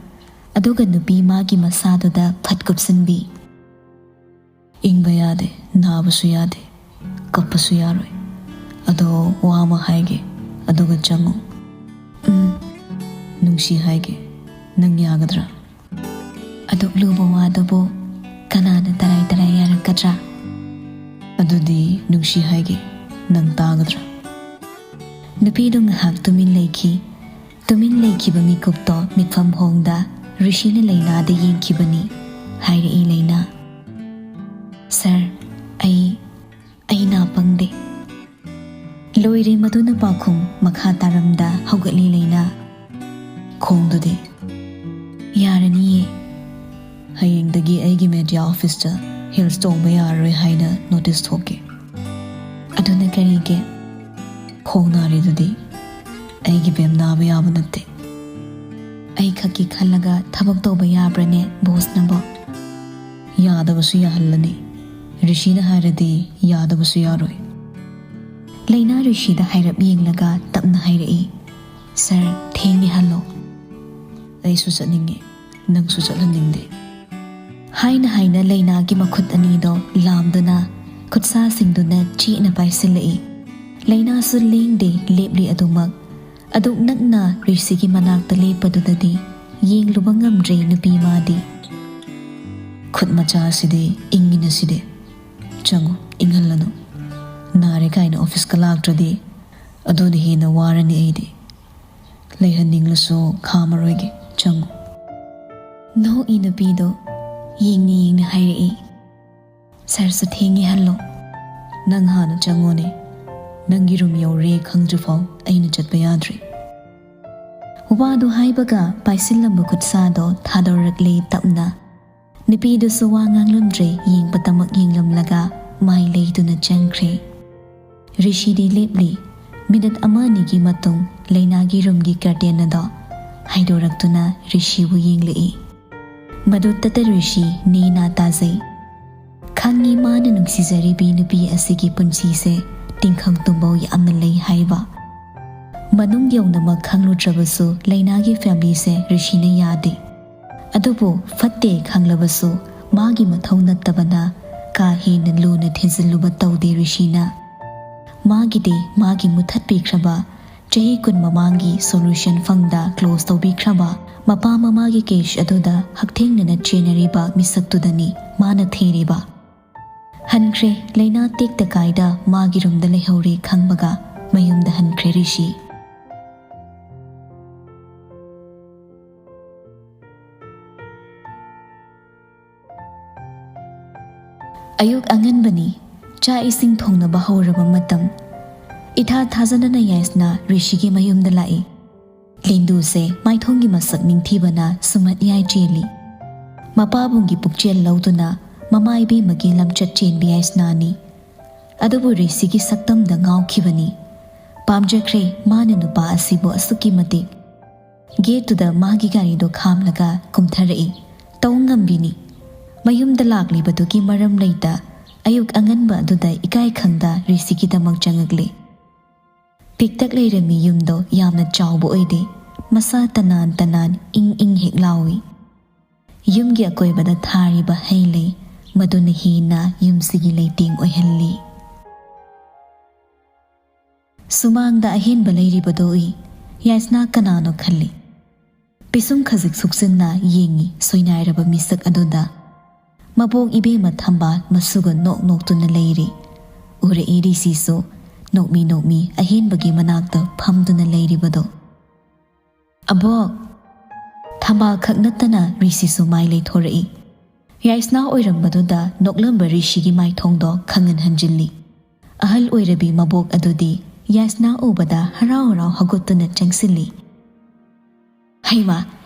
ꯑꯗꯨꯒ ꯅꯨꯄꯤ ꯃꯥꯒꯤ ꯃꯁꯥꯗꯨꯗ ꯐꯠ ꯀꯨꯞꯁꯤꯟꯕꯤ꯫ "ꯏꯪꯕ ꯌꯥꯗꯦ, ꯅꯥꯕꯁꯨ ꯌꯥꯗꯦ, ꯀꯞꯄꯁꯨ ꯌꯥꯔꯣꯏ꯫ ꯑꯗꯣ ꯋꯥ ꯑꯃ ꯍꯥꯏꯒꯦ, ꯑꯗꯨꯒ ꯆꯪꯉꯨ"꯫ ꯅꯨꯡꯁꯤ ꯍꯥꯏꯒꯦ, ꯅꯪ ꯌꯥꯒꯗ꯭ꯔꯥ? ꯑꯗꯨꯛ ꯂꯨꯕ ꯋꯥꯗꯨꯕꯨ ꯀꯅꯥꯅ ꯇꯔꯥꯏ ꯇꯔꯥꯏ ꯌꯥꯔꯛꯀꯗ꯭ꯔꯥ? ꯑꯗꯨꯗꯤ ꯅꯨꯡꯁꯤ ꯍꯥꯏꯒꯦ, ꯅꯪ ꯇꯥꯒꯗ꯭ꯔꯥ? ꯅꯨꯄꯤꯗꯨ ꯉꯥꯏꯍꯥꯛ ꯇꯨꯃꯤꯟ ꯂꯩꯈꯤ꯫ ꯇꯨꯃꯤꯟ ꯂꯩꯈꯤꯕ ꯃꯤꯀꯨꯞꯇꯣ ꯃꯤꯠꯐꯝ ꯍꯣꯡꯗ ꯔꯤꯁꯤꯅ ꯂꯩꯅꯥꯗ ꯌꯦꯡꯈꯤꯕꯅꯤ꯫ ꯍꯥꯏꯔꯛꯏ ꯂꯩꯅꯥ, "ꯁꯥꯔ, ꯑꯩ, ꯑꯩ ꯅꯥ ꯄꯪꯗꯦ"꯫ ꯂꯣꯏꯔꯦ ꯃꯗꯨꯅ ꯄꯥꯎꯈꯨꯝ꯫ ꯃꯈꯥ ꯇꯥꯔꯝꯗ ꯍꯧꯒꯠꯂꯤ ꯂꯩꯅꯥ꯫ "ꯈꯣꯡꯗꯨꯗꯤ?" "ꯌꯥꯔꯅꯤꯌꯦ꯫ ꯍꯌꯦꯡꯗꯒꯤ ꯑꯩꯒꯤ ꯃꯦꯗꯤꯌꯥ ꯑꯣꯐꯤꯁꯇ ꯍꯤꯜꯁ ꯇꯣꯡꯕ ꯌꯥꯔꯔꯣꯏ ꯍꯥꯏꯅ ꯅꯣꯇꯤꯁ ꯊꯣꯛꯀꯦ"꯫ "ꯑꯗꯨꯅ ꯀꯔꯤꯒꯤ?" "ꯈꯣꯡ ꯅꯥꯔꯤꯗꯨꯗꯤ꯫ ꯑꯩꯒꯤ ꯕꯦꯝ ꯅꯥꯕ ꯌꯥꯕ ꯅꯠꯇꯦ"꯫ "ꯑꯩ ꯈꯛꯀꯤ ꯈꯜꯂꯒ ꯊꯕꯛ ꯇꯧꯕ ꯌꯥꯕ꯭ꯔꯅꯦ ꯕꯣꯁꯅꯕꯣ?" "ꯌꯥꯗꯕꯁꯨ ꯌꯥꯍꯜꯂꯅꯤ꯫ ꯔꯤꯁꯤꯅ ꯍꯥꯏꯔꯗꯤ ꯌꯥꯗꯕꯁꯨ ꯌꯥꯔꯣꯏ"꯫ ꯂꯩꯅꯥ ꯔꯤꯁꯤꯗ ꯍꯥꯏꯔꯞ ꯌꯦꯡꯂꯒ ꯇꯞꯅ ꯍꯥꯏꯔꯛꯏ, "ꯁꯥꯔ, ꯊꯦꯡꯅꯤꯍꯜꯂꯣ"꯫ "ꯑꯩꯁꯨ ꯆꯠꯅꯤꯡꯉꯤ, ꯅꯪꯁꯨ ꯆꯠꯍꯟꯅꯤꯡꯗꯦ"꯫ ꯍꯥꯏꯅ ꯍꯥꯏꯅ ꯂꯩꯅꯥꯒꯤ ꯃꯈꯨꯠ ꯑꯅꯤꯗꯣ ꯂꯥꯝꯗꯨꯅ ꯈꯨꯠꯁꯥꯁꯤꯡꯗꯨꯅ ꯆꯦꯠꯅ ꯄꯥꯏꯁꯤꯜꯂꯛꯏ꯫ ꯂꯩꯅꯥꯁꯨ ꯂꯦꯡꯗꯦ, ꯂꯦꯞꯂꯤ ꯑꯗꯨꯃꯛ꯫ ꯑꯗꯨꯛ ꯅꯛꯅ ꯔꯤꯁꯤꯒꯤ ꯃꯅꯥꯛꯇ ꯂꯦꯞꯄꯗꯨꯗꯗꯤ ꯌꯦꯡꯂꯨꯕ ꯉꯝꯗ꯭ꯔꯦ ꯅꯨꯄꯤ ꯃꯥꯗꯤ꯫ "ꯈꯨꯠ ꯃꯆꯥ ꯑꯁꯤꯗꯤ ꯏꯪꯉꯤꯅ ꯁꯤꯗꯤ꯫ ꯆꯪꯉꯨ, ꯏꯪꯍꯜꯂꯅꯨ꯫ ꯅꯥꯔꯦ ꯀꯥꯏꯅ ꯑꯣꯐꯤꯁꯀ ꯂꯥꯛꯇ꯭ꯔꯗꯤ ꯑꯗꯨꯅ ꯍꯦꯟꯅ ꯋꯥꯔꯅꯤ ꯑꯩꯗꯤ꯫ ꯂꯩꯍꯟꯅꯤꯡꯂꯁꯨ ꯈꯥꯝꯃꯔꯣꯏꯒꯦ, ꯆꯪꯉꯨ"꯫ ꯅꯣꯛꯏ ꯅꯨꯄꯤꯗꯣ ꯌꯦꯡꯅ ꯌꯦꯡꯅ ꯍꯥꯏꯔꯛꯏ, "ꯁꯥꯔꯁꯨ ꯊꯦꯡꯉꯦ ꯍꯜꯂꯣ"꯫ "ꯅꯪ ꯍꯥꯟꯅ ꯆꯪꯉꯣꯅꯦ, ꯅꯪꯒꯤ ꯔꯨꯝ ꯌꯧꯔꯦ ꯈꯪꯗ꯭ꯔꯤꯐꯥꯎ ꯑꯩꯅ ꯆꯠꯄ ꯌꯥꯗ꯭ꯔꯦ"꯫ ꯋꯥꯗꯨ ꯍꯥꯏꯕꯒ ꯄꯥꯏꯁꯤꯜꯂꯝꯕ ꯈꯨꯠꯁꯥꯗꯣ ꯊꯥꯗꯣꯔꯛꯂꯦ ꯇꯞꯅ꯫ ꯅꯨꯄꯤꯗꯨꯁꯨ ꯋꯥ ꯉꯥꯡꯂꯝꯗ꯭ꯔꯦ, ꯌꯦꯡꯕꯇꯃꯛ ꯌꯦꯡꯂꯝꯂꯒ ꯃꯥꯏ ꯂꯩꯗꯨꯅ ꯆꯪꯈ꯭ꯔꯦ꯫ ꯔꯤꯁꯤꯗꯤ ꯂꯦꯞꯂꯤ꯫ ꯃꯤꯅꯠ ꯑꯃ ꯑꯅꯤꯒꯤ ꯃꯇꯨꯡ ꯂꯩꯅꯥꯒꯤ ꯔꯨꯝꯒꯤ ꯀꯔꯇꯦꯟ ꯑꯗꯣ ꯍꯥꯏꯗꯣꯔꯛꯇꯨꯅ ꯔꯤꯁꯤꯕꯨ ꯌꯦꯡꯂꯛꯏ꯫ ꯃꯗꯨ ꯇꯇ ꯔꯤꯁꯤ ꯅꯦꯅꯥ ꯇꯥꯖꯩ꯫ ꯈꯪꯉꯤ ꯃꯥꯅ ꯅꯨꯡꯁꯤꯖꯔꯤꯕꯤ ꯅꯨꯄꯤ ꯑꯁꯤꯒꯤ ꯄꯨꯟꯁꯤꯁꯦ ꯇꯤꯡꯈꯪ ꯇꯨꯝꯕꯧ ꯌꯥꯝꯅ ꯂꯩ ꯍꯥꯏꯕ꯫ ꯃꯅꯨꯡ ꯌꯧꯅꯃꯛ ꯈꯪꯂꯨꯗ꯭ꯔꯕꯁꯨ ꯂꯩꯅꯥꯒꯤ ꯐꯦꯃꯤꯂꯤꯁꯦ ꯔꯤꯁꯤꯅ ꯌꯥꯗꯦ꯫ ꯑꯗꯨꯕꯨ ꯐꯠꯇꯦ ꯈꯪꯂꯕꯁꯨ ꯃꯥꯒꯤ ꯃꯊꯧ ꯅꯠꯇꯕꯅ ꯀꯥ ꯍꯦꯟꯅ ꯂꯨꯅ ꯊꯤꯖꯤꯜꯂꯨꯕ ꯇꯧꯗꯦ ꯔꯤꯁꯤꯅ꯫ ꯃꯥꯒꯤꯗꯤ ꯃꯥꯒꯤ ꯃꯨꯊꯠꯄꯤꯈ꯭ꯔꯕ ꯆꯍꯤ ꯀꯨꯟ ꯃꯃꯥꯡꯒꯤ ꯁꯣꯂꯨꯁꯟ ꯐꯪꯗ ꯀ꯭ꯂꯣꯖ ꯇꯧꯕꯤꯈ꯭ꯔꯕ ꯃꯄꯥ ꯃꯃꯥꯒꯤ ꯀꯦꯁ ꯑꯗꯨꯗ ꯍꯛꯊꯦꯡꯅꯅ ꯆꯦꯟꯅꯔꯤꯕ ꯃꯤꯁꯛꯇꯨꯗꯅꯤ ꯃꯥꯅ ꯊꯤꯔꯤꯕ꯫ ꯍꯟꯈ꯭ꯔꯦ, ꯂꯥꯏꯅꯥ ꯇꯦꯛꯇ ꯀꯥꯏꯗ ꯃꯥꯒꯤ ꯔꯨꯝꯗ ꯂꯩꯍꯧꯔꯦ ꯈꯪꯕꯒ ꯃꯌꯨꯝꯗ ꯍꯟꯈ꯭ꯔꯦ ꯔꯤꯁꯤ꯫ ꯑꯌꯨꯛ ꯑꯉꯟꯕꯅꯤ꯫ ꯆꯥꯛ ꯏꯁꯤꯡ ꯊꯣꯡꯅꯕ ꯍꯧꯔꯕ ꯃꯇꯝ꯫ ꯏꯊꯥ ꯊꯥꯖꯗꯅ ꯌꯥꯏꯁꯅꯥ ꯔꯤꯁꯤꯒꯤ ꯃꯌꯨꯝꯗ ꯂꯥꯛꯏ꯫ ꯂꯦꯟꯗꯨꯁꯦ ꯃꯥꯏꯊꯣꯡꯒꯤ ꯃꯁꯛ ꯅꯤꯡꯊꯤꯕꯅ ꯁꯨꯝꯍꯠ ꯌꯥꯏ ꯆꯦꯜꯂꯤ꯫ ꯃꯄꯥꯕꯨꯡꯒꯤ ꯄꯨꯛꯆꯦꯜ ꯂꯧꯗꯨꯅ ꯃꯃꯥ ꯏꯕꯦꯝꯃꯒꯤ ꯂꯝꯆꯠ ꯆꯦꯟꯕꯤ ꯌꯥꯏꯁꯅꯥꯅꯤ꯫ ꯑꯗꯨꯕꯨ ꯔꯤꯁꯤꯒꯤ ꯁꯛꯇꯝꯗ ꯉꯥꯎꯈꯤꯕꯅꯤ꯫ ꯄꯥꯝꯖꯈ꯭ꯔꯦ ꯃꯥꯅ ꯅꯨꯄꯥ ꯑꯁꯤꯕꯨ ꯑꯁꯨꯛꯀꯤ ꯃꯇꯤꯛ꯫ ꯒꯦꯠꯇꯨꯗ ꯃꯥꯒꯤ ꯒꯥꯔꯤꯗꯣ ꯈꯥꯝꯂꯒ ꯀꯨꯝꯊꯔꯛꯏ꯫ ꯇꯧ ꯉꯝꯕꯤꯅꯤ꯫ ꯃꯌꯨꯝꯗ ꯂꯥꯛꯂꯤꯕꯗꯨꯒꯤ ꯃꯔꯝ ꯂꯩꯇ ꯑꯌꯨꯛ ꯑꯉꯟꯕ ꯑꯗꯨꯗ ꯏꯀꯥꯏ ꯈꯪꯗ ꯔꯤꯁꯤꯒꯤꯗꯃꯛ ꯆꯪꯉꯛꯂꯤ꯫ ꯄꯤꯛꯇꯛ ꯂꯩꯔꯝꯃꯤ ꯌꯨꯝꯗꯣ ꯌꯥꯝꯅ ꯆꯥꯎꯕ ꯑꯣꯏꯗꯦ꯫ ꯃꯁꯥ ꯇꯅꯥꯟ ꯇꯅꯥꯟ ꯏꯪ ꯏꯪ ꯍꯦꯛ ꯂꯥꯎꯏ꯫ ꯌꯨꯝꯒꯤ ꯑꯀꯣꯏꯕꯗ ꯊꯥꯔꯤꯕ ꯍꯩ ꯂꯩ ꯃꯗꯨꯅ ꯍꯦꯟꯅ ꯌꯨꯝꯁꯤꯒꯤ ꯂꯩꯇꯦꯡ ꯑꯣꯏꯍꯜꯂꯤ꯫ ꯁꯨꯃꯥꯡꯗ ꯑꯍꯦꯟꯕ ꯂꯩꯔꯤꯕꯗꯣ ꯎꯏ꯫ ꯌꯥꯏꯁꯅꯥ ꯀꯅꯥꯅꯣ ꯈꯜꯂꯤ꯫ ꯄꯤꯁꯨꯝ ꯈꯖꯤꯛ ꯁꯨꯛꯆꯤꯟꯅ ꯌꯦꯡꯉꯤ ꯁꯣꯏꯅꯥꯏꯔꯕ ꯃꯤꯁꯛ ꯑꯗꯨꯗ꯫ ꯃꯕꯣꯛ ꯏꯕꯦꯝꯃ ꯊꯝꯕꯥꯜ ꯃꯁꯨꯒ ꯅꯣꯛ ꯅꯣꯛꯇꯨꯅ ꯂꯩꯔꯤ꯫ ꯎꯔꯛꯏ ꯔꯤꯁꯤꯁꯨ ꯅꯣꯛꯃꯤ ꯅꯣꯛꯃꯤ ꯑꯍꯦꯟꯕꯒꯤ ꯃꯅꯥꯛꯇ ꯐꯝꯗꯨꯅ ꯂꯩꯔꯤꯕꯗꯣ꯫ "ꯑꯕꯣꯛ!" ꯊꯝꯕꯥꯜ ꯈꯛ ꯅꯠꯇꯅ ꯔꯤꯁꯤꯁꯨ ꯃꯥꯏ ꯂꯩꯊꯣꯔꯛꯏ꯫ ꯌꯥꯏꯁꯅꯥ ꯑꯣꯏꯔꯝꯕꯗꯨꯗ ꯅꯣꯛꯂꯝꯕ ꯔꯤꯁꯤꯒꯤ ꯃꯥꯏꯊꯣꯡꯗꯣ ꯈꯪꯍꯟ ꯍꯟꯖꯤꯜꯂꯤ꯫ ꯑꯍꯜ ꯑꯣꯏꯔꯕꯤ ꯃꯕꯣꯛ ꯑꯗꯨꯗꯤ ꯌꯥꯏꯁꯅꯥ ꯎꯕꯗ ꯍꯔꯥꯎ ꯍꯔꯥꯎ ꯍꯧꯒꯠꯇꯨꯅ ꯆꯪꯁꯤꯜꯂꯤ꯫ "ꯍꯩꯃꯥ,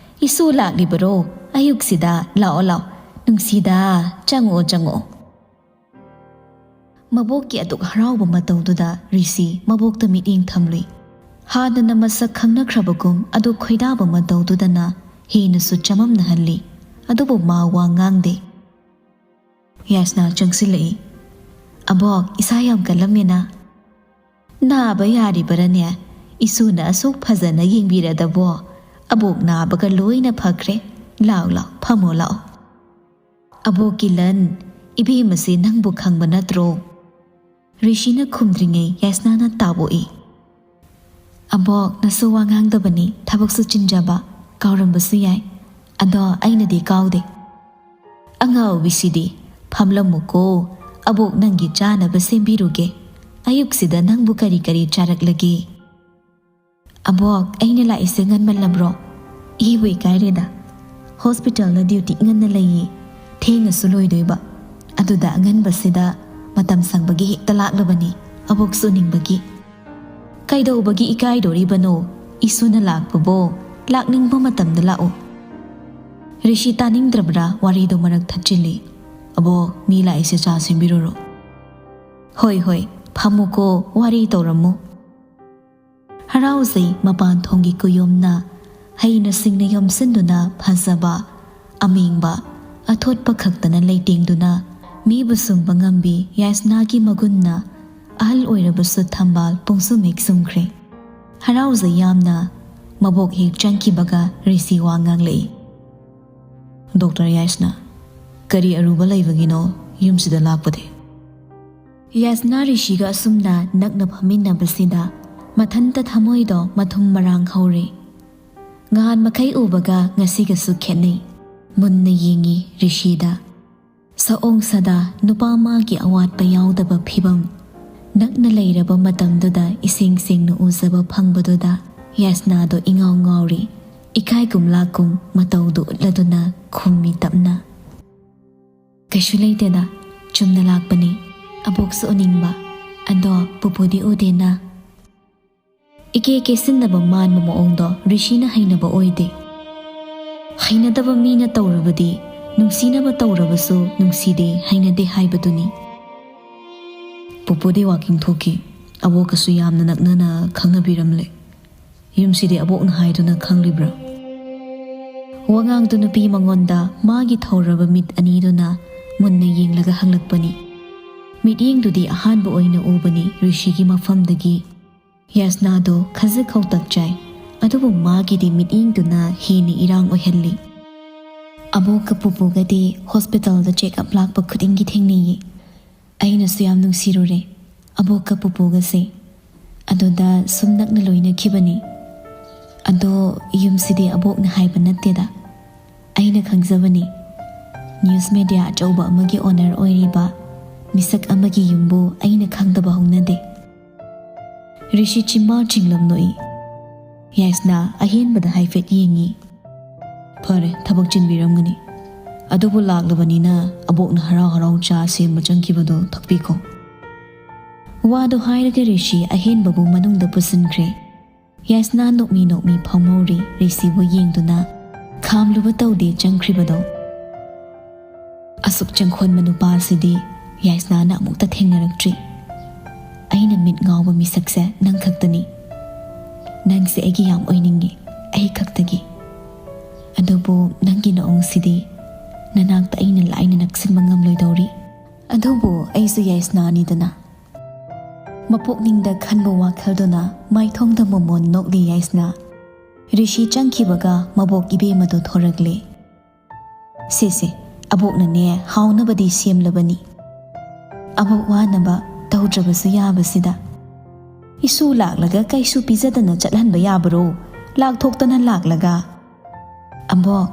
ꯏꯁꯨ ꯂꯥꯛꯂꯤꯕꯔꯣ? ꯑꯌꯨꯛꯁꯤꯗ ꯂꯥꯛꯑꯣ ꯂꯥꯛꯑꯣ꯫ ꯅꯨꯡꯁꯤꯗ, ꯆꯪꯉꯛꯑꯣ ꯆꯪꯉꯛꯑꯣ꯫" ꯃꯕꯣꯛꯀꯤ ꯑꯗꯨꯛ ꯍꯔꯥꯎꯕ ꯃꯇꯧꯗꯨꯗ ꯔꯤꯁꯤ ꯃꯕꯣꯛꯇ ꯃꯤꯠꯌꯦꯡ ꯊꯝꯂꯨꯏ꯫ ꯍꯥꯟꯅꯅ ꯃꯁꯛ ꯈꯪꯅꯈ꯭ꯔꯕꯒꯨꯝ ꯑꯗꯨꯛ ꯈꯣꯏꯗꯥꯕ ꯃꯇꯧꯗꯨꯗꯅ ꯍꯦꯟꯅꯁꯨ ꯆꯃꯝꯅꯍꯜꯂꯤ꯫ ꯑꯗꯨꯕꯨ ꯃꯥ ꯋꯥ ꯉꯥꯡꯗꯦ꯫ ꯌꯥꯏꯁꯅꯥ ꯆꯪꯁꯤꯜꯂꯛꯏ꯫ "ꯑꯕꯣꯛ, ꯏꯁꯥ ꯌꯥꯝ ꯀꯜꯂꯝꯃꯦꯅ?" "ꯅꯥꯕ ꯌꯥꯔꯤꯕꯔꯅꯦ? ꯏꯁꯨꯅ ꯑꯁꯨꯛ ꯐꯖꯅ ꯌꯦꯡꯕꯤꯔꯗꯕꯣ? ꯑꯕꯣꯛ ꯅꯥꯕꯒ ꯂꯣꯏꯅ ꯐꯈ꯭ꯔꯦ꯫ ꯂꯥꯎ ꯂꯥꯎ, ꯐꯝꯃꯣ ꯂꯥꯎ꯫" "ꯑꯕꯣꯛꯀꯤ ꯂꯟ, ꯏꯕꯦꯝꯃꯁꯦ ꯅꯪꯕꯨ ꯈꯪꯕ ꯅꯠꯇ꯭ꯔꯣ?" ꯔꯤꯁꯤꯅ ꯈꯨꯝꯗ꯭ꯔꯤꯉꯩ ꯌꯥꯏꯁꯅꯥꯅ ꯇꯥꯕꯣꯛꯏ꯫ "ꯑꯕꯣꯛ, ꯅꯁꯨ ꯋꯥ ꯉꯥꯡꯗꯕꯅꯤ, ꯊꯕꯛꯁꯨ ꯆꯤꯟꯖꯕ, ꯀꯥꯎꯔꯝꯕꯁꯨ ꯌꯥꯏ꯫ ꯑꯗꯣ ꯑꯩꯅꯗꯤ ꯀꯥꯎꯗꯦ꯫ ꯑꯉꯥꯎꯕꯤꯁꯤꯗꯤ, ꯐꯝꯂꯝꯃꯨꯀꯣ, ꯑꯕꯣꯛ ꯅꯪꯒꯤ ꯆꯥꯅꯕ ꯁꯦꯝꯕꯤꯔꯨꯒꯦ꯫ ꯑꯌꯨꯛꯁꯤꯗ ꯅꯪꯕꯨ ꯀꯔꯤ ꯀꯔꯤ ꯆꯥꯔꯛꯂꯒꯦ?" "ꯑꯕꯣꯛ, ꯑꯩꯅ ꯂꯥꯛꯏꯁꯦ ꯉꯟꯃꯜꯂꯕ꯭ꯔꯣ? ꯏꯕꯨ ꯏꯀꯥꯏꯔꯦꯗ꯫ ꯍꯣꯁꯄꯤꯇꯥꯜꯗ ꯗ꯭ꯌꯨꯇꯤ ꯉꯟꯅ ꯂꯩꯌꯦ꯫ ꯊꯦꯡꯅꯁꯨ ꯂꯣꯏꯗꯣꯏꯕ꯫ ꯑꯗꯨꯗ ꯑꯉꯟꯕꯁꯤꯗ ꯃꯇꯝ ꯁꯪꯕꯒꯤ ꯍꯦꯛꯇ ꯂꯥꯛꯂꯕꯅꯤ, ꯑꯕꯣꯛꯁꯨ ꯎꯅꯤꯡꯕꯒꯤ꯫" "ꯀꯩꯗꯧꯕꯒꯤ ꯏꯀꯥꯏꯗꯣꯔꯤꯕꯅꯣ? ꯏꯁꯨꯅ ꯂꯥꯛꯄꯕꯣ? ꯂꯥꯛꯅꯤꯡꯕ ꯃꯇꯝꯗ ꯂꯥꯛꯑꯣ꯫" ꯔꯤꯁꯤ ꯇꯥꯅꯤꯡꯗ꯭ꯔꯕ꯭ꯔꯥ ꯋꯥꯔꯤꯗꯣ ꯃꯔꯛ ꯊꯠꯆꯤꯜꯂꯤ꯫ "ꯑꯕꯣꯛ, ꯃꯤ ꯂꯥꯛꯏꯁꯦ, ꯆꯥ ꯁꯦꯝꯕꯤꯔꯨꯔꯣ꯫" "ꯍꯣꯏ ꯍꯣꯏ, ꯐꯝꯃꯨꯀꯣ, ꯋꯥꯔꯤ ꯇꯧꯔꯝꯃꯨ꯫" ꯍꯔꯥꯎꯖꯩ ꯃꯄꯥꯟ ꯊꯣꯡꯒꯤ ꯀꯨꯌꯣꯝꯅ ꯍꯩꯅ ꯁꯤꯡꯅ ꯌꯣꯝꯁꯤꯟꯗꯨꯅ ꯐꯖꯕ, ꯑꯃꯦꯡꯕ, ꯑꯊꯣꯠꯄ ꯈꯛꯇꯅ ꯂꯩꯇꯦꯡꯗꯨꯅ ꯃꯤꯕꯨ ꯁꯨꯝꯕ ꯉꯝꯕꯤ ꯌꯥꯏꯁꯅꯥꯒꯤ ꯃꯒꯨꯟꯅ ꯑꯍꯜ ꯑꯣꯏꯔꯕꯁꯨ ꯊꯝꯕꯥꯜ ꯄꯨꯡꯁꯨꯝ ꯍꯦꯛ ꯁꯨꯝꯈ꯭ꯔꯦ꯫ ꯍꯔꯥꯎꯖꯩ ꯌꯥꯝꯅ꯫ ꯃꯕꯣꯛ ꯍꯦꯛ ꯆꯪꯈꯤꯕꯒ ꯔꯤꯁꯤ ꯋꯥ ꯉꯥꯡꯂꯛꯏ꯫ "ꯗꯣꯛꯇꯔ ꯌꯥꯏꯁꯅꯥ, ꯀꯔꯤ ꯑꯔꯨꯕ ꯂꯩꯕꯒꯤꯅꯣ ꯌꯨꯝꯁꯤꯗ ꯂꯥꯛꯄꯗꯤ?" ꯌꯥꯏꯁꯅꯥ ꯔꯤꯁꯤꯒ ꯑꯁꯨꯝꯅ ꯅꯛꯅ ꯐꯝꯃꯤꯟꯅꯕꯁꯤꯗ ꯃꯊꯟꯇ ꯊꯃꯣꯏꯗꯣ ꯃꯊꯨꯝ ꯃꯔꯥꯡ ꯍꯧꯔꯦ꯫ ꯉꯍꯥꯟ ꯃꯈꯩ ꯎꯕꯒ ꯉꯁꯤꯒꯁꯨ ꯈꯦꯠꯅꯩ꯫ ꯃꯨꯟꯅ ꯌꯦꯡꯉꯤ ꯔꯤꯁꯤꯗ꯫ ꯁꯑꯣꯡ ꯁꯥꯗꯥ, ꯅꯨꯄꯥ ꯃꯥꯒꯤ ꯑꯋꯥꯠꯄ ꯌꯥꯎꯗꯕ ꯐꯤꯕꯝ꯫ ꯅꯛꯅ ꯂꯩꯔꯕ ꯃꯇꯝꯗꯨꯗ ꯏꯁꯦꯡ ꯁꯦꯡꯅ ꯎꯖꯕ ꯐꯪꯕꯗꯨꯗ ꯌꯥꯏꯁꯅꯥꯗꯣ ꯏꯉꯥꯎ ꯉꯥꯎꯔꯤ꯫ ꯏꯀꯥꯏ ꯀꯨꯝꯂꯥ ꯀꯨꯝ ꯃꯇꯧꯗꯨ ꯎꯠꯂꯗꯨꯅ ꯈꯨꯝꯃꯤ ꯇꯞꯅ꯫ "ꯀꯩꯁꯨ ꯂꯩꯇꯦꯗ, ꯆꯨꯝꯅ ꯂꯥꯛꯄꯅꯤ꯫ ꯑꯕꯣꯛꯁꯨ ꯎꯅꯤꯡꯕ꯫ ꯑꯗꯣ ꯄꯨꯄꯨꯗꯤ ꯎꯗꯦꯅ꯫" ꯏꯀꯦ ꯀꯦꯁꯤꯟꯅꯕ ꯃꯥꯟꯕ ꯃꯑꯣꯡꯗꯣ ꯔꯤꯁꯤꯅ ꯍꯩꯅꯕ ꯑꯣꯏꯗꯦ꯫ ꯍꯩꯅꯗꯕ ꯃꯤꯅ ꯇꯧꯔꯕꯗꯤ ꯅꯨꯡꯁꯤꯅꯕ ꯇꯧꯔꯕꯁꯨ ꯅꯨꯡꯁꯤꯗꯦ, ꯍꯩꯅꯗꯦ ꯍꯥꯏꯕꯗꯨꯅꯤ꯫ "ꯄꯨꯄꯨꯗꯤ ꯋꯥꯀꯤꯡ ꯊꯣꯛꯈꯤ꯫ ꯑꯕꯣꯛꯀꯁꯨ ꯌꯥꯝꯅ ꯅꯛꯅꯅ ꯈꯪꯅꯕꯤꯔꯝꯂꯦ꯫ ꯌꯨꯝꯁꯤꯗꯤ ꯑꯕꯣꯛꯅ ꯍꯥꯏꯗꯨꯅ ꯈꯪꯂꯤꯕ꯭ꯔꯥ?" ꯋꯥꯉꯥꯡꯗꯨ ꯅꯨꯄꯤ ꯃꯉꯣꯟꯗ ꯃꯥꯒꯤ ꯊꯧꯔꯕ ꯃꯤꯠ ꯑꯅꯤꯗꯨꯅ ꯃꯨꯟꯅ ꯌꯦꯡꯂꯒ ꯍꯪꯂꯛꯄꯅꯤ꯫ ꯃꯤꯠꯌꯦꯡꯗꯨꯗꯤ ꯑꯍꯥꯟꯕ ꯑꯣꯏꯅ ꯎꯕꯅꯤ ꯔꯤꯁꯤꯒꯤ ꯃꯐꯝꯗꯒꯤ꯫ ꯌꯥꯏꯁꯅꯥꯗꯣ ꯈꯖꯤꯛ ꯈꯧꯇꯛ ꯆꯥꯏ, ꯑꯗꯨꯕꯨ ꯃꯥꯒꯤꯗꯤ ꯃꯤꯠꯌꯦꯡꯗꯨꯅ ꯍꯦꯟꯅ ꯏꯔꯥꯡ ꯑꯣꯏꯍꯜꯂꯤ꯫ "ꯑꯕꯣꯛꯀ ꯄꯨꯄꯨꯒꯗꯤ ꯍꯣꯁꯄꯤꯇꯥꯜꯗ ꯆꯦꯛꯑꯞ ꯂꯥꯛꯄ ꯈꯨꯗꯤꯡꯒꯤ ꯊꯦꯡꯅꯩꯌꯦ꯫ ꯑꯩꯅꯁꯨ ꯌꯥꯝ ꯅꯨꯡꯁꯤꯔꯨꯔꯦ ꯑꯕꯣꯛꯀ ꯄꯨꯄꯨꯒꯁꯦ꯫ ꯑꯗꯨꯗ ꯁꯨꯝ ꯅꯛꯅ ꯂꯣꯏꯅꯈꯤꯕꯅꯤ꯫ ꯑꯗꯣ ꯌꯨꯝꯁꯤꯗꯤ ꯑꯕꯣꯛꯅ ꯍꯥꯏꯕ ꯅꯠꯇꯦꯗ, ꯑꯩꯅ ꯈꯪꯖꯕꯅꯤ꯫ ꯅ꯭ꯌꯨꯁ ꯃꯦꯗꯤꯌꯥ ꯑꯆꯧꯕ ꯑꯃꯒꯤ ꯑꯣꯅꯔ ꯑꯣꯏꯔꯤꯕ ꯃꯤꯁꯛ ꯑꯃꯒꯤ ꯌꯨꯝꯕꯨ ꯑꯩꯅ ꯈꯪꯗꯕ ꯍꯧꯅꯗꯦ꯫ ꯔꯤꯁꯤ ꯆꯤꯝꯕꯥꯜ ꯆꯤꯡꯂꯝ ꯅꯣꯛꯏ꯫ ꯌꯥꯏꯁꯅꯥ ꯑꯍꯦꯟꯕꯗ ꯍꯥꯏꯐꯦꯠ ꯌꯦꯡꯉꯤ꯫ "ꯐꯔꯦ, ꯊꯕꯛ ꯆꯤꯟꯕꯤꯔꯝꯒꯅꯤ꯫ ꯑꯗꯨꯕꯨ ꯂꯥꯛꯂꯕꯅꯤꯅ ꯑꯕꯣꯛꯅ ꯍꯔꯥꯎ ꯍꯔꯥꯎ ꯆꯥ ꯁꯦꯝꯕ ꯆꯪꯈꯤꯕꯗꯣ ꯊꯛꯄꯤꯈꯣ꯫" ꯋꯥꯗꯣ ꯍꯥꯏꯔꯒ ꯔꯤꯁꯤ ꯑꯍꯦꯟꯕꯕꯨ ꯃꯅꯨꯡꯗ ꯄꯨꯁꯤꯟꯈ꯭ꯔꯦ꯫ ꯌꯥꯏꯁꯅꯥ ꯅꯣꯛꯃꯤ ꯅꯣꯛꯃꯤ ꯐꯝꯍꯧꯔꯤ, ꯔꯤꯁꯤꯕꯨ ꯌꯦꯡꯗꯨꯅ ꯈꯥꯝꯂꯨꯕ ꯇꯧꯗꯦ ꯆꯪꯈ꯭ꯔꯤꯕꯗꯣ꯫ ꯑꯁꯨꯛ ꯆꯪꯈꯣꯟꯕ ꯅꯨꯄꯥꯁꯤꯗꯤ ꯌꯥꯏꯁꯅꯥꯅ ꯑꯃꯨꯛꯇ ꯊꯦꯡꯅꯔꯛꯇ꯭ꯔꯤ꯫ ꯑꯩꯅ ꯃꯤꯠ ꯉꯥꯎꯕ ꯃꯤꯁꯛꯁꯦ ꯅꯪ ꯈꯛꯇꯅꯤ꯫ ꯅꯪꯁꯦ ꯑꯩꯒꯤ ꯌꯥꯝ ꯑꯣꯏꯅꯤꯡꯉꯤ, ꯑꯩ ꯈꯛꯇꯒꯤ꯫ ꯑꯗꯨꯕꯨ ꯅꯪꯒꯤ ꯅꯑꯣꯡꯁꯤꯗꯤ ꯅꯅꯥꯛꯇ ꯑꯩꯅ ꯂꯥꯏꯅ ꯅꯛꯁꯤꯟꯕ ꯉꯝꯂꯣꯏꯗꯧꯔꯤ꯫ ꯑꯗꯨꯕꯨ ꯑꯩꯁꯨ ꯌꯥꯏꯁꯅꯥꯅꯤꯗꯅ꯫ ꯃꯄꯨꯛꯅꯤꯡꯗ ꯈꯟꯕ ꯋꯥꯈꯜꯗꯨꯅ ꯃꯥꯏꯊꯣꯡꯗ ꯃꯣꯃꯣꯟ ꯅꯣꯛꯂꯤ ꯌꯥꯏꯁꯅꯥ꯫ ꯔꯤꯁꯤ ꯆꯪꯈꯤꯕꯒ ꯃꯕꯣꯛ ꯏꯕꯦꯝꯃꯗꯨ ꯊꯣꯔꯛꯂꯦ꯫ "ꯁꯦ ꯁꯦ, ꯑꯕꯣꯛꯅꯅꯦ ꯍꯥꯎꯅꯕꯗꯤ ꯁꯦꯝꯂꯕꯅꯤ꯫ ꯑꯕꯣꯛ ꯋꯥꯅꯕ ꯇꯧꯗ꯭ꯔꯕꯁꯨ ꯌꯥꯕꯁꯤꯗ꯫ ꯏꯁꯨ ꯂꯥꯛꯂꯒ ꯀꯩꯁꯨ ꯄꯤꯖꯗꯅ ꯆꯠꯍꯟꯕ ꯌꯥꯕꯔꯣ? ꯂꯥꯛꯊꯣꯛꯇꯅ ꯂꯥꯛꯂꯒ꯫" "ꯑꯕꯣꯛ,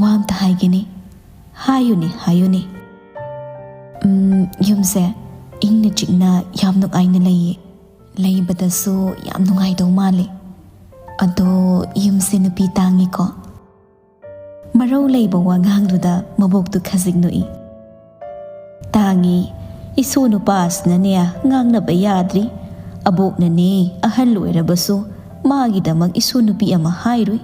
ꯋꯥ ꯑꯝꯇ ꯍꯥꯏꯒꯦꯅꯦ꯫" "ꯍꯥꯏꯌꯨꯅꯦ, ꯍꯥꯏꯌꯨꯅꯦ꯫" "ꯎꯝ, ꯌꯨꯝꯁꯦ ꯏꯪꯅ ꯆꯤꯛꯅ ꯌꯥꯝ ꯅꯨꯡꯉꯥꯏꯅ ꯂꯩꯌꯦ꯫ ꯂꯩꯕꯗꯁꯨ ꯌꯥꯝ ꯅꯨꯡꯉꯥꯏꯗꯧ ꯃꯥꯜꯂꯦ꯫ ꯑꯗꯣ ꯌꯨꯝꯁꯦ ꯅꯨꯄꯤ ꯇꯥꯡꯉꯤꯀꯣ?" ꯃꯔꯧ ꯂꯩꯕ ꯋꯥꯉꯥꯡꯗꯨꯗ ꯃꯕꯣꯛꯇꯨ ꯈꯖꯤꯛ ꯅꯣꯛꯏ꯫ "ꯇꯥꯡꯉꯤ꯫ ꯏꯁꯨ ꯅꯨꯄꯥꯁꯤꯅꯅꯦ ꯉꯥꯡꯅꯕ ꯌꯥꯗ꯭ꯔꯤ꯫ ꯑꯕꯣꯛꯅꯅꯦ ꯑꯍꯜ ꯑꯣꯏꯔꯕꯁꯨ ꯃꯥꯒꯤꯗꯃꯛ ꯏꯁꯨ ꯅꯨꯄꯤ ꯑꯃ ꯍꯥꯏꯔꯨꯏ꯫"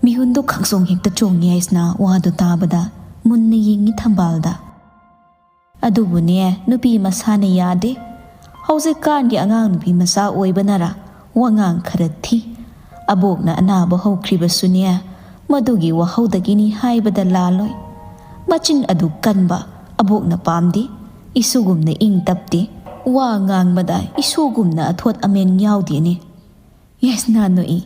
ꯃꯤꯍꯨꯟꯗꯨ ꯈꯪꯆꯣꯡ ꯍꯦꯛꯇ ꯆꯣꯡꯉꯤ ꯌꯥꯏꯁꯅꯥ ꯋꯥꯗꯨ ꯇꯥꯕꯗ꯫ ꯃꯨꯟꯅ ꯌꯦꯡꯉꯤ ꯊꯝꯕꯥꯜꯗ꯫ "ꯑꯗꯨꯕꯨꯅꯦ, ꯅꯨꯄꯤ ꯃꯁꯥꯅ ꯌꯥꯗꯦ꯫ ꯍꯧꯖꯤꯛꯀꯥꯟꯒꯤ ꯑꯉꯥꯡ ꯅꯨꯄꯤ ꯃꯆꯥ ꯑꯣꯏꯕꯅꯔꯥ ꯋꯥꯉꯥꯡ ꯈꯔ ꯊꯤ꯫ ꯑꯕꯣꯛꯅ ꯑꯅꯥꯕ ꯍꯧꯈ꯭ꯔꯤꯕꯁꯨꯅꯦ, ꯃꯗꯨꯒꯤ ꯋꯥꯍꯧꯗꯒꯤꯅꯤ ꯍꯥꯏꯕꯗ ꯂꯥꯜꯂꯣꯏ꯫ ꯃꯆꯤꯟ ꯑꯗꯨ ꯀꯟꯕ ꯑꯕꯣꯛꯅ ꯄꯥꯝꯗꯦ꯫ ꯏꯁꯨꯒꯨꯝꯅ ꯏꯪ ꯇꯞꯇꯦ꯫ ꯋꯥ ꯉꯥꯡꯕꯗ ꯏꯁꯨꯒꯨꯝꯅ ꯑꯊꯣꯠ ꯑꯃꯦꯟ ꯌꯥꯎꯗꯦꯅꯦ꯫" ꯌꯥꯏꯁꯅꯥ ꯅꯣꯛꯏ꯫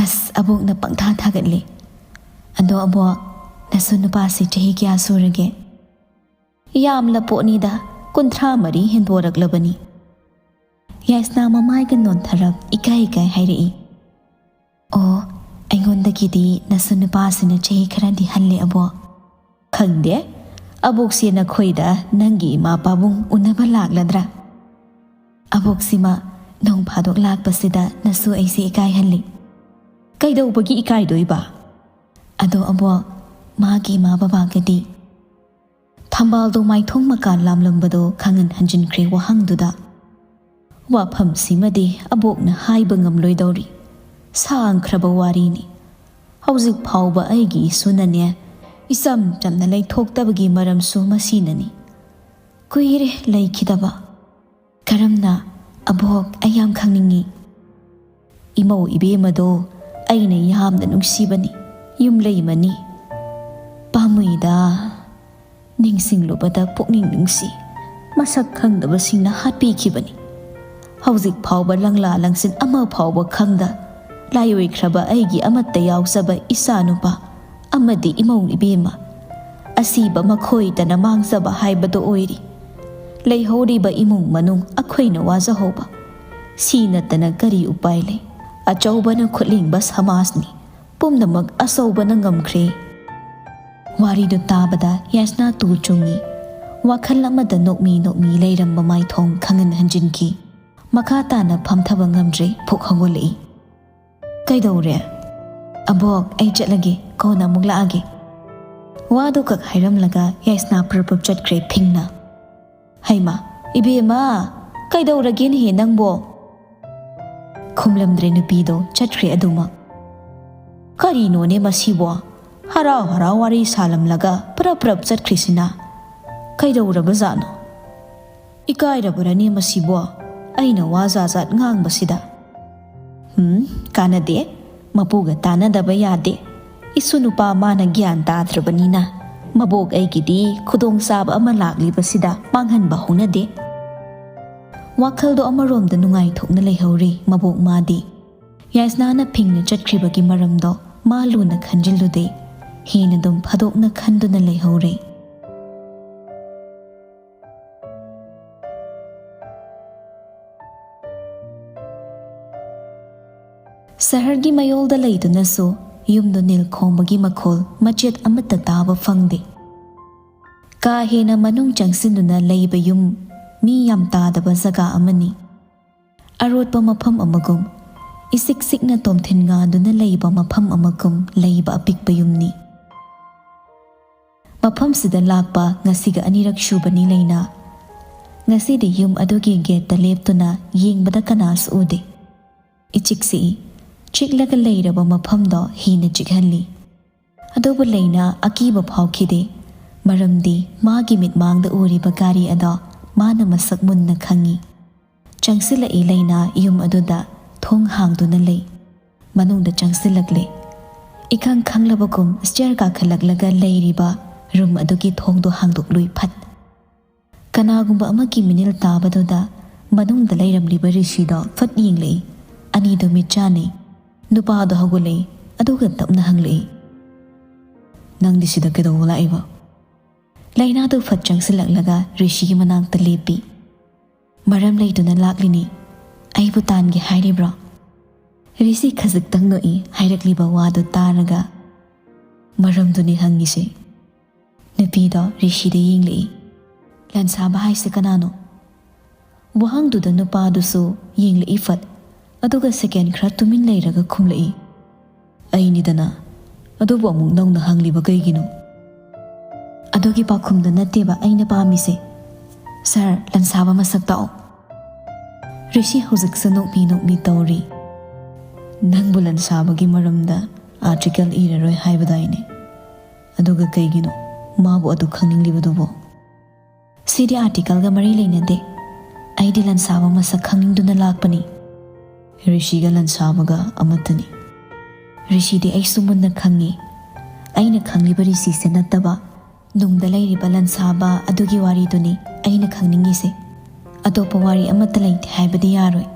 "ꯑꯁ, ꯑꯕꯣꯛꯅ ꯄꯪꯊꯥ ꯊꯥꯒꯠꯂꯤ꯫ ꯑꯗꯣ ꯑꯕꯣꯛ, ꯅꯁꯨ ꯅꯨꯄꯥꯁꯤ ꯆꯍꯤ ꯀꯌꯥ ꯁꯨꯔꯒꯦ?" "ꯌꯥꯝꯂ ꯄꯣꯠꯅꯤꯗ, ꯀꯨꯟꯊ꯭ꯔꯥ ꯃꯔꯤ ꯍꯦꯟꯗꯣꯔꯛꯂꯕꯅꯤ꯫" ꯌꯥꯏꯁꯅꯥ ꯃꯃꯥꯏꯒ ꯅꯣꯟꯊꯔꯞ ꯏꯀꯥꯏ ꯏꯀꯥꯏ ꯍꯥꯏꯔꯛꯏ꯫ "ꯑꯣ, ꯑꯩꯉꯣꯟꯗꯒꯤꯗꯤ ꯅꯁꯨ ꯅꯨꯄꯥꯁꯤꯅ ꯆꯍꯤ ꯈꯔꯗꯤ ꯍꯜꯂꯦ, ꯑꯕꯣꯛ꯫ ꯈꯪꯗꯦ, ꯑꯕꯣꯛꯁꯦ ꯅꯈꯣꯏꯗ ꯅꯪꯒꯤ ꯏꯃꯥ ꯄꯥꯕꯨꯡ ꯎꯅꯕ ꯂꯥꯛꯂꯗ꯭ꯔꯥ? ꯑꯕꯣꯛꯁꯤꯃ ꯅꯣꯡ ꯐꯥꯗꯣꯛ ꯂꯥꯛꯄꯁꯤꯗ ꯅꯁꯨ ꯑꯩꯁꯦ ꯏꯀꯥꯏꯍꯜꯂꯤ꯫" "ꯀꯩꯗꯧꯕꯒꯤ ꯏꯀꯥꯏꯗꯣꯏꯕ?" "ꯑꯗꯣ ꯑꯕꯣꯛ, ꯃꯥꯒꯤ ꯏꯃꯥ ꯕꯕꯥꯒꯗꯤ?" ꯊꯝꯕꯥꯜꯗꯣ ꯃꯥꯏꯊꯣꯡ ꯃꯀꯥ ꯂꯥꯝꯂꯝꯕꯗꯣ ꯈꯪꯍꯟ ꯍꯟꯖꯤꯟꯈ꯭ꯔꯦ ꯋꯥꯍꯪꯗꯨꯗ꯫ "ꯋꯥꯐꯝꯁꯤꯃꯗꯤ ꯑꯕꯣꯛꯅ ꯍꯥꯏꯕ ꯉꯝꯂꯣꯏꯗꯧꯔꯤ꯫ ꯁꯥꯡꯈ꯭ꯔꯕ ꯋꯥꯔꯤꯅꯤ꯫ ꯍꯧꯖꯤꯛ ꯐꯥꯎꯕ ꯑꯩꯒꯤ ꯏꯁꯨꯅꯅꯦ, ꯏꯆꯝ ꯆꯝꯅ ꯂꯩꯊꯣꯛꯇꯕꯒꯤ ꯃꯔꯝꯁꯨ ꯃꯁꯤꯅꯅꯤ꯫ ꯀꯨꯏꯔꯦ ꯂꯩꯈꯤꯗꯕ꯫" "ꯀꯔꯝꯅ? ꯑꯕꯣꯛ, ꯑꯩ ꯌꯥꯝ ꯈꯪꯅꯤꯡꯉꯤ꯫" "ꯏꯃꯧ ꯏꯕꯦꯝꯃꯗꯣ ꯑꯩꯅ ꯌꯥꯝꯅ ꯅꯨꯡꯁꯤꯕꯅꯤ꯫ ꯌꯨꯝꯂꯩꯃꯅꯤ꯫ ꯄꯥꯝꯃꯨꯏꯗ꯫ ꯅꯤꯡꯁꯤꯡꯂꯨꯕꯗ ꯄꯨꯛꯅꯤꯡ ꯅꯨꯡꯁꯤ꯫ ꯃꯁꯛ ꯈꯪꯗꯕꯁꯤꯡꯅ ꯍꯥꯠꯄꯤꯈꯤꯕꯅꯤ꯫ ꯍꯧꯖꯤꯛ ꯐꯥꯎꯕ ꯂꯪꯂꯥ ꯂꯪꯁꯤꯟ ꯑꯃ ꯐꯥꯎꯕ ꯈꯪꯗ ꯂꯥꯏꯑꯣꯏꯈ꯭ꯔꯕ ꯑꯩꯒꯤ ꯑꯃꯠꯇ ꯌꯥꯎꯖꯕ ꯏꯆꯥꯅꯨꯄꯥ ꯑꯃꯗꯤ ꯏꯃꯧ ꯏꯕꯦꯝꯃ ꯑꯁꯤꯕ ꯃꯈꯣꯏꯇꯅ ꯃꯥꯡꯖꯕ ꯍꯥꯏꯕꯗꯨ ꯑꯣꯏꯔꯤ꯫ ꯂꯩꯍꯧꯔꯤꯕ ꯏꯃꯨꯡ ꯃꯅꯨꯡ ꯑꯩꯈꯣꯏꯅ ꯋꯥꯖꯍꯧꯕ꯫ ꯁꯤ ꯅꯠꯇꯅ ꯀꯔꯤ ꯎꯄꯥꯏ ꯂꯩ? ꯑꯆꯧꯕꯅ ꯈꯨꯠꯂꯦꯡꯕ ꯁꯃꯥꯖꯅꯤ꯫ ꯄꯨꯝꯅꯃꯛ ꯑꯆꯧꯕꯅ ꯉꯝꯈ꯭ꯔꯦ꯫" ꯋꯥꯔꯤꯗꯨ ꯇꯥꯕꯗ ꯌꯥꯏꯁꯅꯥ ꯇꯨ ꯆꯨꯡꯉꯤ꯫ ꯋꯥꯈꯜ ꯑꯃꯗ ꯅꯣꯛꯃꯤ ꯅꯣꯛꯃꯤ ꯂꯩꯔꯝꯕ ꯃꯥꯏꯊꯣꯡ ꯈꯪꯍꯟ ꯍꯟꯖꯤꯟꯈꯤ꯫ ꯃꯈꯥ ꯇꯥꯅ ꯐꯝꯊꯕ ꯉꯝꯗ꯭ꯔꯦ, ꯐꯨꯛ ꯍꯧꯒꯠꯂꯛꯏ꯫ "ꯀꯩꯗꯧꯔꯦ?" "ꯑꯕꯣꯛ, ꯑꯩ ꯆꯠꯂꯒꯦ, ꯀꯣꯟꯅ ꯑꯃꯨꯛ ꯂꯥꯛꯑꯒꯦ꯫" ꯋꯥꯗꯨ ꯈꯛ ꯍꯥꯏꯔꯝꯂꯒ ꯌꯥꯏꯁꯅꯥ ꯄ꯭ꯔꯞ ꯄ꯭ꯔꯞ ꯆꯠꯈ꯭ꯔꯦ ꯐꯤꯡꯅ꯫ "ꯍꯩꯃꯥ, ꯏꯕꯦꯝꯃ, ꯀꯩꯗꯧꯔꯒꯦꯅꯦꯍꯦ ꯅꯪꯕꯣ?" ꯈꯨꯝꯂꯝꯗ꯭ꯔꯦ ꯅꯨꯄꯤꯗꯣ, ꯆꯠꯈ꯭ꯔꯦ ꯑꯗꯨꯃꯛ꯫ "ꯀꯔꯤꯅꯣꯅꯦ ꯃꯁꯤꯕꯣ? ꯍꯔꯥꯎ ꯍꯔꯥꯎ ꯋꯥꯔꯤ ꯁꯥꯂꯝꯂꯒ ꯄ꯭ꯔꯞ ꯄ꯭ꯔꯞ ꯆꯠꯈ꯭ꯔꯤꯁꯤꯅ꯫ ꯀꯩꯗꯧꯔꯕꯖꯥꯠꯅꯣ? ꯏꯀꯥꯏꯔꯕ꯭ꯔꯅꯦ ꯃꯁꯤꯕꯣ? ꯑꯩꯅ ꯋꯥ ꯖꯥꯠ ꯖꯥꯠ ꯉꯥꯡꯕꯁꯤꯗ꯫" "ꯍꯨꯝ, ꯀꯥꯟꯅꯗꯦ꯫ ꯃꯄꯨꯒ ꯇꯥꯟꯅꯗꯕ ꯌꯥꯗꯦ꯫ ꯏꯁꯨ ꯅꯨꯄꯥ ꯃꯥꯅ ꯒ꯭ꯌꯥꯟ ꯇꯥꯗ꯭ꯔꯕꯅꯤꯅ ꯃꯕꯣꯛ ꯑꯩꯒꯤꯗꯤ ꯈꯨꯗꯣꯡꯆꯥꯕ ꯑꯃ ꯂꯥꯛꯂꯤꯕꯁꯤꯗ ꯃꯥꯡꯍꯟꯕ ꯍꯧꯅꯗꯦ꯫" ꯋꯥꯈꯜꯗꯣ ꯑꯃꯔꯣꯝꯗ ꯅꯨꯡꯉꯥꯏꯊꯣꯛꯅ ꯂꯩꯍꯧꯔꯤ ꯃꯕꯣꯛ ꯃꯥꯗꯤ꯫ ꯌꯥꯏꯁꯅꯥꯅ ꯐꯤꯡꯅ ꯆꯠꯈ꯭ꯔꯤꯕꯒꯤ ꯃꯔꯝꯗꯣ ꯃꯥ ꯂꯨꯅ ꯈꯟꯖꯤꯜꯂꯨꯗꯦ꯫ ꯍꯦꯟꯅ ꯑꯗꯨꯝ ꯐꯥꯗꯣꯛꯅ ꯈꯟꯗꯨꯅ ꯂꯩꯍꯧꯔꯦ꯫ ꯁꯍꯔꯒꯤ ꯃꯌꯣꯜꯗ ꯂꯩꯗꯨꯅꯁꯨ ꯌꯨꯝꯗꯨ ꯅꯤꯜ ꯈꯣꯡꯕꯒꯤ ꯃꯈꯣꯜ ꯃꯆꯦꯠ ꯑꯃꯠꯇ ꯇꯥꯕ ꯐꯪꯗꯦ꯫ ꯀꯥ ꯍꯦꯟꯅ ꯃꯅꯨꯡ ꯆꯪꯁꯤꯟꯗꯨꯅ ꯂꯩꯕ ꯌꯨꯝ ꯃꯤ ꯌꯥꯝ ꯇꯥꯗꯕ ꯖꯒꯥ ꯑꯃꯅꯤ꯫ ꯑꯔꯣꯠꯄ ꯃꯐꯝ ꯑꯃꯒꯨꯝ, ꯏꯁꯤꯛ ꯁꯤꯛꯅ ꯇꯣꯝꯊꯤꯟ ꯉꯥꯗꯨꯅ ꯂꯩꯕ ꯃꯐꯝ ꯑꯃꯒꯨꯝ ꯂꯩꯕ ꯑꯄꯤꯛꯄ ꯌꯨꯝꯅꯤ꯫ ꯃꯐꯝꯁꯤꯗ ꯂꯥꯛꯄ ꯉꯁꯤꯒ ꯑꯅꯤꯔꯛ ꯁꯨꯕꯅꯤ ꯂꯩꯅꯥ꯫ ꯉꯁꯤꯗꯤ ꯌꯨꯝ ꯑꯗꯨꯒꯤ ꯒꯦꯠꯇ ꯂꯦꯞꯇꯨꯅ ꯌꯦꯡꯕꯗ ꯀꯅꯥꯁꯨ ꯎꯗꯦ꯫ ꯏꯆꯤꯛ ꯆꯤꯛꯏ꯫ ꯆꯤꯛꯂꯒ ꯂꯩꯔꯕ ꯃꯐꯝꯗꯣ ꯍꯤꯅ ꯆꯤꯛꯍꯜꯂꯤ꯫ ꯑꯗꯨꯕꯨ ꯂꯩꯅꯥ ꯑꯀꯤꯕ ꯐꯥꯎꯈꯤꯗꯦ, ꯃꯔꯝꯗꯤ ꯃꯥꯒꯤ ꯃꯤꯠꯃꯥꯡꯗ ꯎꯔꯤꯕ ꯒꯥꯔꯤ ꯑꯗꯣ ꯃꯥꯅ ꯃꯁꯛ ꯃꯨꯟꯅ ꯈꯪꯏ꯫ ꯆꯪꯁꯤꯜꯂꯛꯏ ꯂꯩꯅꯥ ꯌꯨꯝ ꯑꯗꯨꯗ ꯊꯣꯡ ꯍꯥꯡꯗꯨꯅ ꯂꯩ꯫ ꯃꯅꯨꯡꯗ ꯆꯪꯁꯤꯜꯂꯛꯂꯦ꯫ ꯏꯈꯪ ꯈꯪꯂꯕꯒꯨꯝ ꯁ꯭ꯇꯤꯌꯔ ꯀꯥꯈꯠꯂꯛꯂꯒ ꯂꯩꯔꯤꯕ ꯔꯨꯝ ꯑꯗꯨꯒꯤ ꯊꯣꯡꯗꯣ ꯍꯥꯡꯗꯣꯛꯂꯨꯏ ꯐꯠ꯫ ꯀꯅꯥꯒꯨꯝꯕ ꯑꯃꯒꯤ ꯃꯤꯅꯤꯜ ꯇꯥꯕꯗꯨꯗ ꯃꯅꯨꯡꯗ ꯂꯩꯔꯝꯂꯤꯕ ꯔꯤꯁꯤꯗꯣ ꯐꯠ ꯌꯦꯡꯂꯛꯏ꯫ ꯑꯅꯤꯗꯨ ꯃꯤꯠ ꯆꯥꯟꯅꯩ꯫ ꯅꯨꯄꯥꯗꯣ ꯍꯧꯒꯠꯂꯛꯏ, ꯑꯗꯨꯒ ꯇꯞꯅ ꯍꯪꯂꯛꯏ, "ꯅꯪꯗꯤ ꯁꯤꯗ ꯀꯩꯗꯧꯕ ꯂꯥꯛꯏꯕ?" ꯂꯩꯅꯥꯗꯨ ꯐꯠ ꯆꯪꯁꯤꯜꯂꯛꯂꯒ ꯔꯤꯁꯤꯒꯤ ꯃꯅꯥꯛꯇ ꯂꯦꯞꯄꯤ꯫ "ꯃꯔꯝ ꯂꯩꯇꯅ ꯂꯥꯛꯂꯤꯅꯤ꯫ ꯑꯩꯕꯨ ꯇꯥꯟꯒꯦ ꯍꯥꯏꯔꯤꯕ꯭ꯔꯣ?" ꯔꯤꯁꯤ ꯈꯖꯤꯛꯇꯪ ꯅꯣꯛꯏ ꯍꯥꯏꯔꯛꯂꯤꯕ ꯋꯥꯗꯨ ꯇꯥꯔꯒ꯫ "ꯃꯔꯝꯗꯨꯅꯤ ꯍꯪꯉꯤꯁꯦ꯫" ꯅꯨꯄꯤꯗꯣ ꯔꯤꯁꯤꯗ ꯌꯦꯡꯂꯛꯏ꯫ "ꯂꯟꯁꯥꯕ ꯍꯥꯏꯁꯦ ꯀꯅꯥꯅꯣ?" ꯋꯥꯍꯪꯗꯨꯗ ꯅꯨꯄꯥꯗꯨꯁꯨ ꯌꯦꯡꯂꯛꯏ ꯐꯠ, ꯑꯗꯨꯒ ꯁꯦꯀꯦꯟ ꯈꯔ ꯇꯨꯃꯤꯟ ꯂꯩꯔꯒ ꯈꯨꯝꯂꯛꯏ, "ꯑꯩꯅꯤꯗꯅ꯫ ꯑꯗꯨꯕꯨ ꯑꯃꯨꯛ ꯅꯧꯅ ꯍꯪꯂꯤꯕ ꯀꯩꯒꯤꯅꯣ?" "ꯑꯗꯨꯒꯤ ꯄꯥꯎꯈꯨꯝꯗꯨ ꯅꯠꯇꯦꯕ ꯑꯩꯅ ꯄꯥꯝꯃꯤꯁꯦ꯫ ꯁꯥꯔ, ꯂꯟꯁꯥꯕ ꯃꯁꯛ ꯇꯥꯛꯑꯣ꯫" ꯔꯤꯁꯤ ꯍꯧꯖꯤꯛꯁꯨ ꯅꯣꯛꯃꯤ ꯅꯣꯛꯃꯤ ꯇꯧꯔꯤ꯫ "ꯅꯪꯕꯨ ꯂꯟꯁꯥꯕꯒꯤ ꯃꯔꯝꯗ ꯑꯥꯔꯇꯤꯀꯜ ꯏꯔꯔꯣꯏ ꯍꯥꯏꯕꯗꯥꯏꯅꯦ? ꯑꯗꯨꯒ ꯀꯩꯒꯤꯅꯣ ꯃꯥꯕꯨ ꯑꯗꯨ ꯈꯪꯅꯤꯡꯂꯤꯕꯗꯨꯕꯣ?" "ꯁꯤꯗꯤ ꯑꯥꯔꯇꯤꯀꯜꯒ ꯃꯔꯤ ꯂꯩꯅꯗꯦ꯫ ꯑꯩꯗꯤ ꯂꯟꯁꯥꯕ ꯃꯁꯛ ꯈꯪꯅꯤꯡꯗꯨꯅ ꯂꯥꯛꯄꯅꯤ꯫" "ꯔꯤꯁꯤꯒ ꯂꯟꯁꯥꯕꯒ ꯑꯃꯠꯇꯅꯤ꯫" "ꯔꯤꯁꯤꯗꯤ ꯑꯩꯁꯨ ꯃꯨꯟꯅ ꯈꯪꯉꯤ꯫ ꯑꯩꯅ ꯈꯪꯂꯤꯕ ꯔꯤꯁꯤꯁꯦ ꯅꯠꯇꯕ, ꯅꯨꯡꯗ ꯂꯩꯔꯤꯕ ꯂꯟꯁꯥꯕ ꯑꯗꯨꯒꯤ ꯋꯥꯔꯤꯗꯨꯅꯤ ꯑꯩꯅ ꯈꯪꯅꯤꯡꯉꯤꯁꯦ꯫ ꯑꯇꯣꯞꯄ ꯋꯥꯔꯤ ꯑꯃꯠꯇ ꯂꯩꯇꯦ ꯍꯥꯏꯕꯗꯤ ꯌꯥꯔꯣꯏ꯫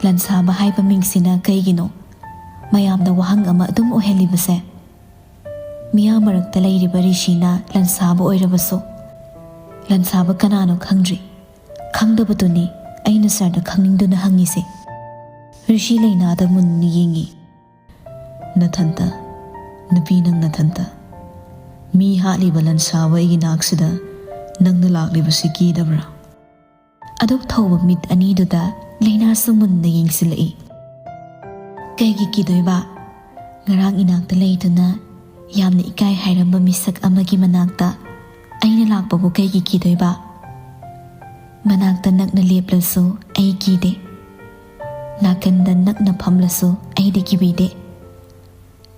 ꯂꯟꯁꯥꯕ ꯍꯥꯏꯕ ꯃꯤꯡꯁꯤꯅ ꯀꯩꯒꯤꯅꯣ ꯃꯌꯥꯝꯅ ꯋꯥꯍꯪ ꯑꯃ ꯑꯗꯨꯝ ꯑꯣꯏꯍꯜꯂꯤꯕꯁꯦ? ꯃꯤꯌꯥꯝ ꯃꯔꯛꯇ ꯂꯩꯔꯤꯕ ꯔꯤꯁꯤꯅ ꯂꯟꯁꯥꯕ ꯑꯣꯏꯔꯕꯁꯨ, ꯂꯟꯁꯥꯕ ꯀꯅꯥꯅꯣ ꯈꯪꯗ꯭ꯔꯤ꯫ ꯈꯪꯗꯕꯗꯨꯅꯤ ꯑꯩꯅ ꯁꯥꯔꯗ ꯈꯪꯅꯤꯡꯗꯨꯅ ꯍꯪꯉꯤꯁꯦ꯫" ꯔꯤꯁꯤ ꯂꯩꯅꯥꯗ ꯃꯨꯟꯅ ꯌꯦꯡꯉꯤ꯫ "ꯅꯊꯟꯇ, ꯅꯨꯄꯤ, ꯅꯪ ꯅꯊꯟꯇ꯫ ꯃꯤ ꯍꯥꯠꯂꯤꯕ ꯂꯟꯁꯥꯕ ꯑꯩꯒꯤ ꯅꯥꯛꯁꯤꯗ ꯅꯪꯅ ꯂꯥꯛꯂꯤꯕꯁꯤ ꯀꯤꯗꯕ꯭ꯔꯥ?" ꯑꯗꯨꯛ ꯊꯧꯕ ꯃꯤꯠ ꯑꯅꯤꯗꯨꯗ ꯂꯩꯅꯥꯁꯨ ꯃꯨꯟꯅ ꯌꯦꯡꯁꯤꯜꯂꯛꯏ꯫ "ꯀꯩꯒꯤ ꯀꯤꯗꯣꯏꯕ? ꯉꯔꯥꯡ ꯏꯅꯥꯛꯇ ꯂꯩꯗꯨꯅ ꯌꯥꯝꯅ ꯏꯀꯥꯏ ꯍꯥꯏꯔꯝꯕ ꯃꯤꯁꯛ ꯑꯃꯒꯤ ꯃꯅꯥꯛꯇ ꯑꯩꯅ ꯂꯥꯛꯄꯕꯨ ꯀꯩꯒꯤ ꯀꯤꯗꯣꯏꯕ? ꯃꯅꯥꯛꯇ ꯅꯛꯅ ꯂꯦꯞꯂꯁꯨ ꯑꯩ ꯀꯤꯗꯦ꯫ ꯅꯥꯀꯟꯗ ꯅꯛꯅ ꯐꯝꯂꯁꯨ ꯑꯩꯗꯤ ꯀꯤꯕꯤꯗꯦ꯫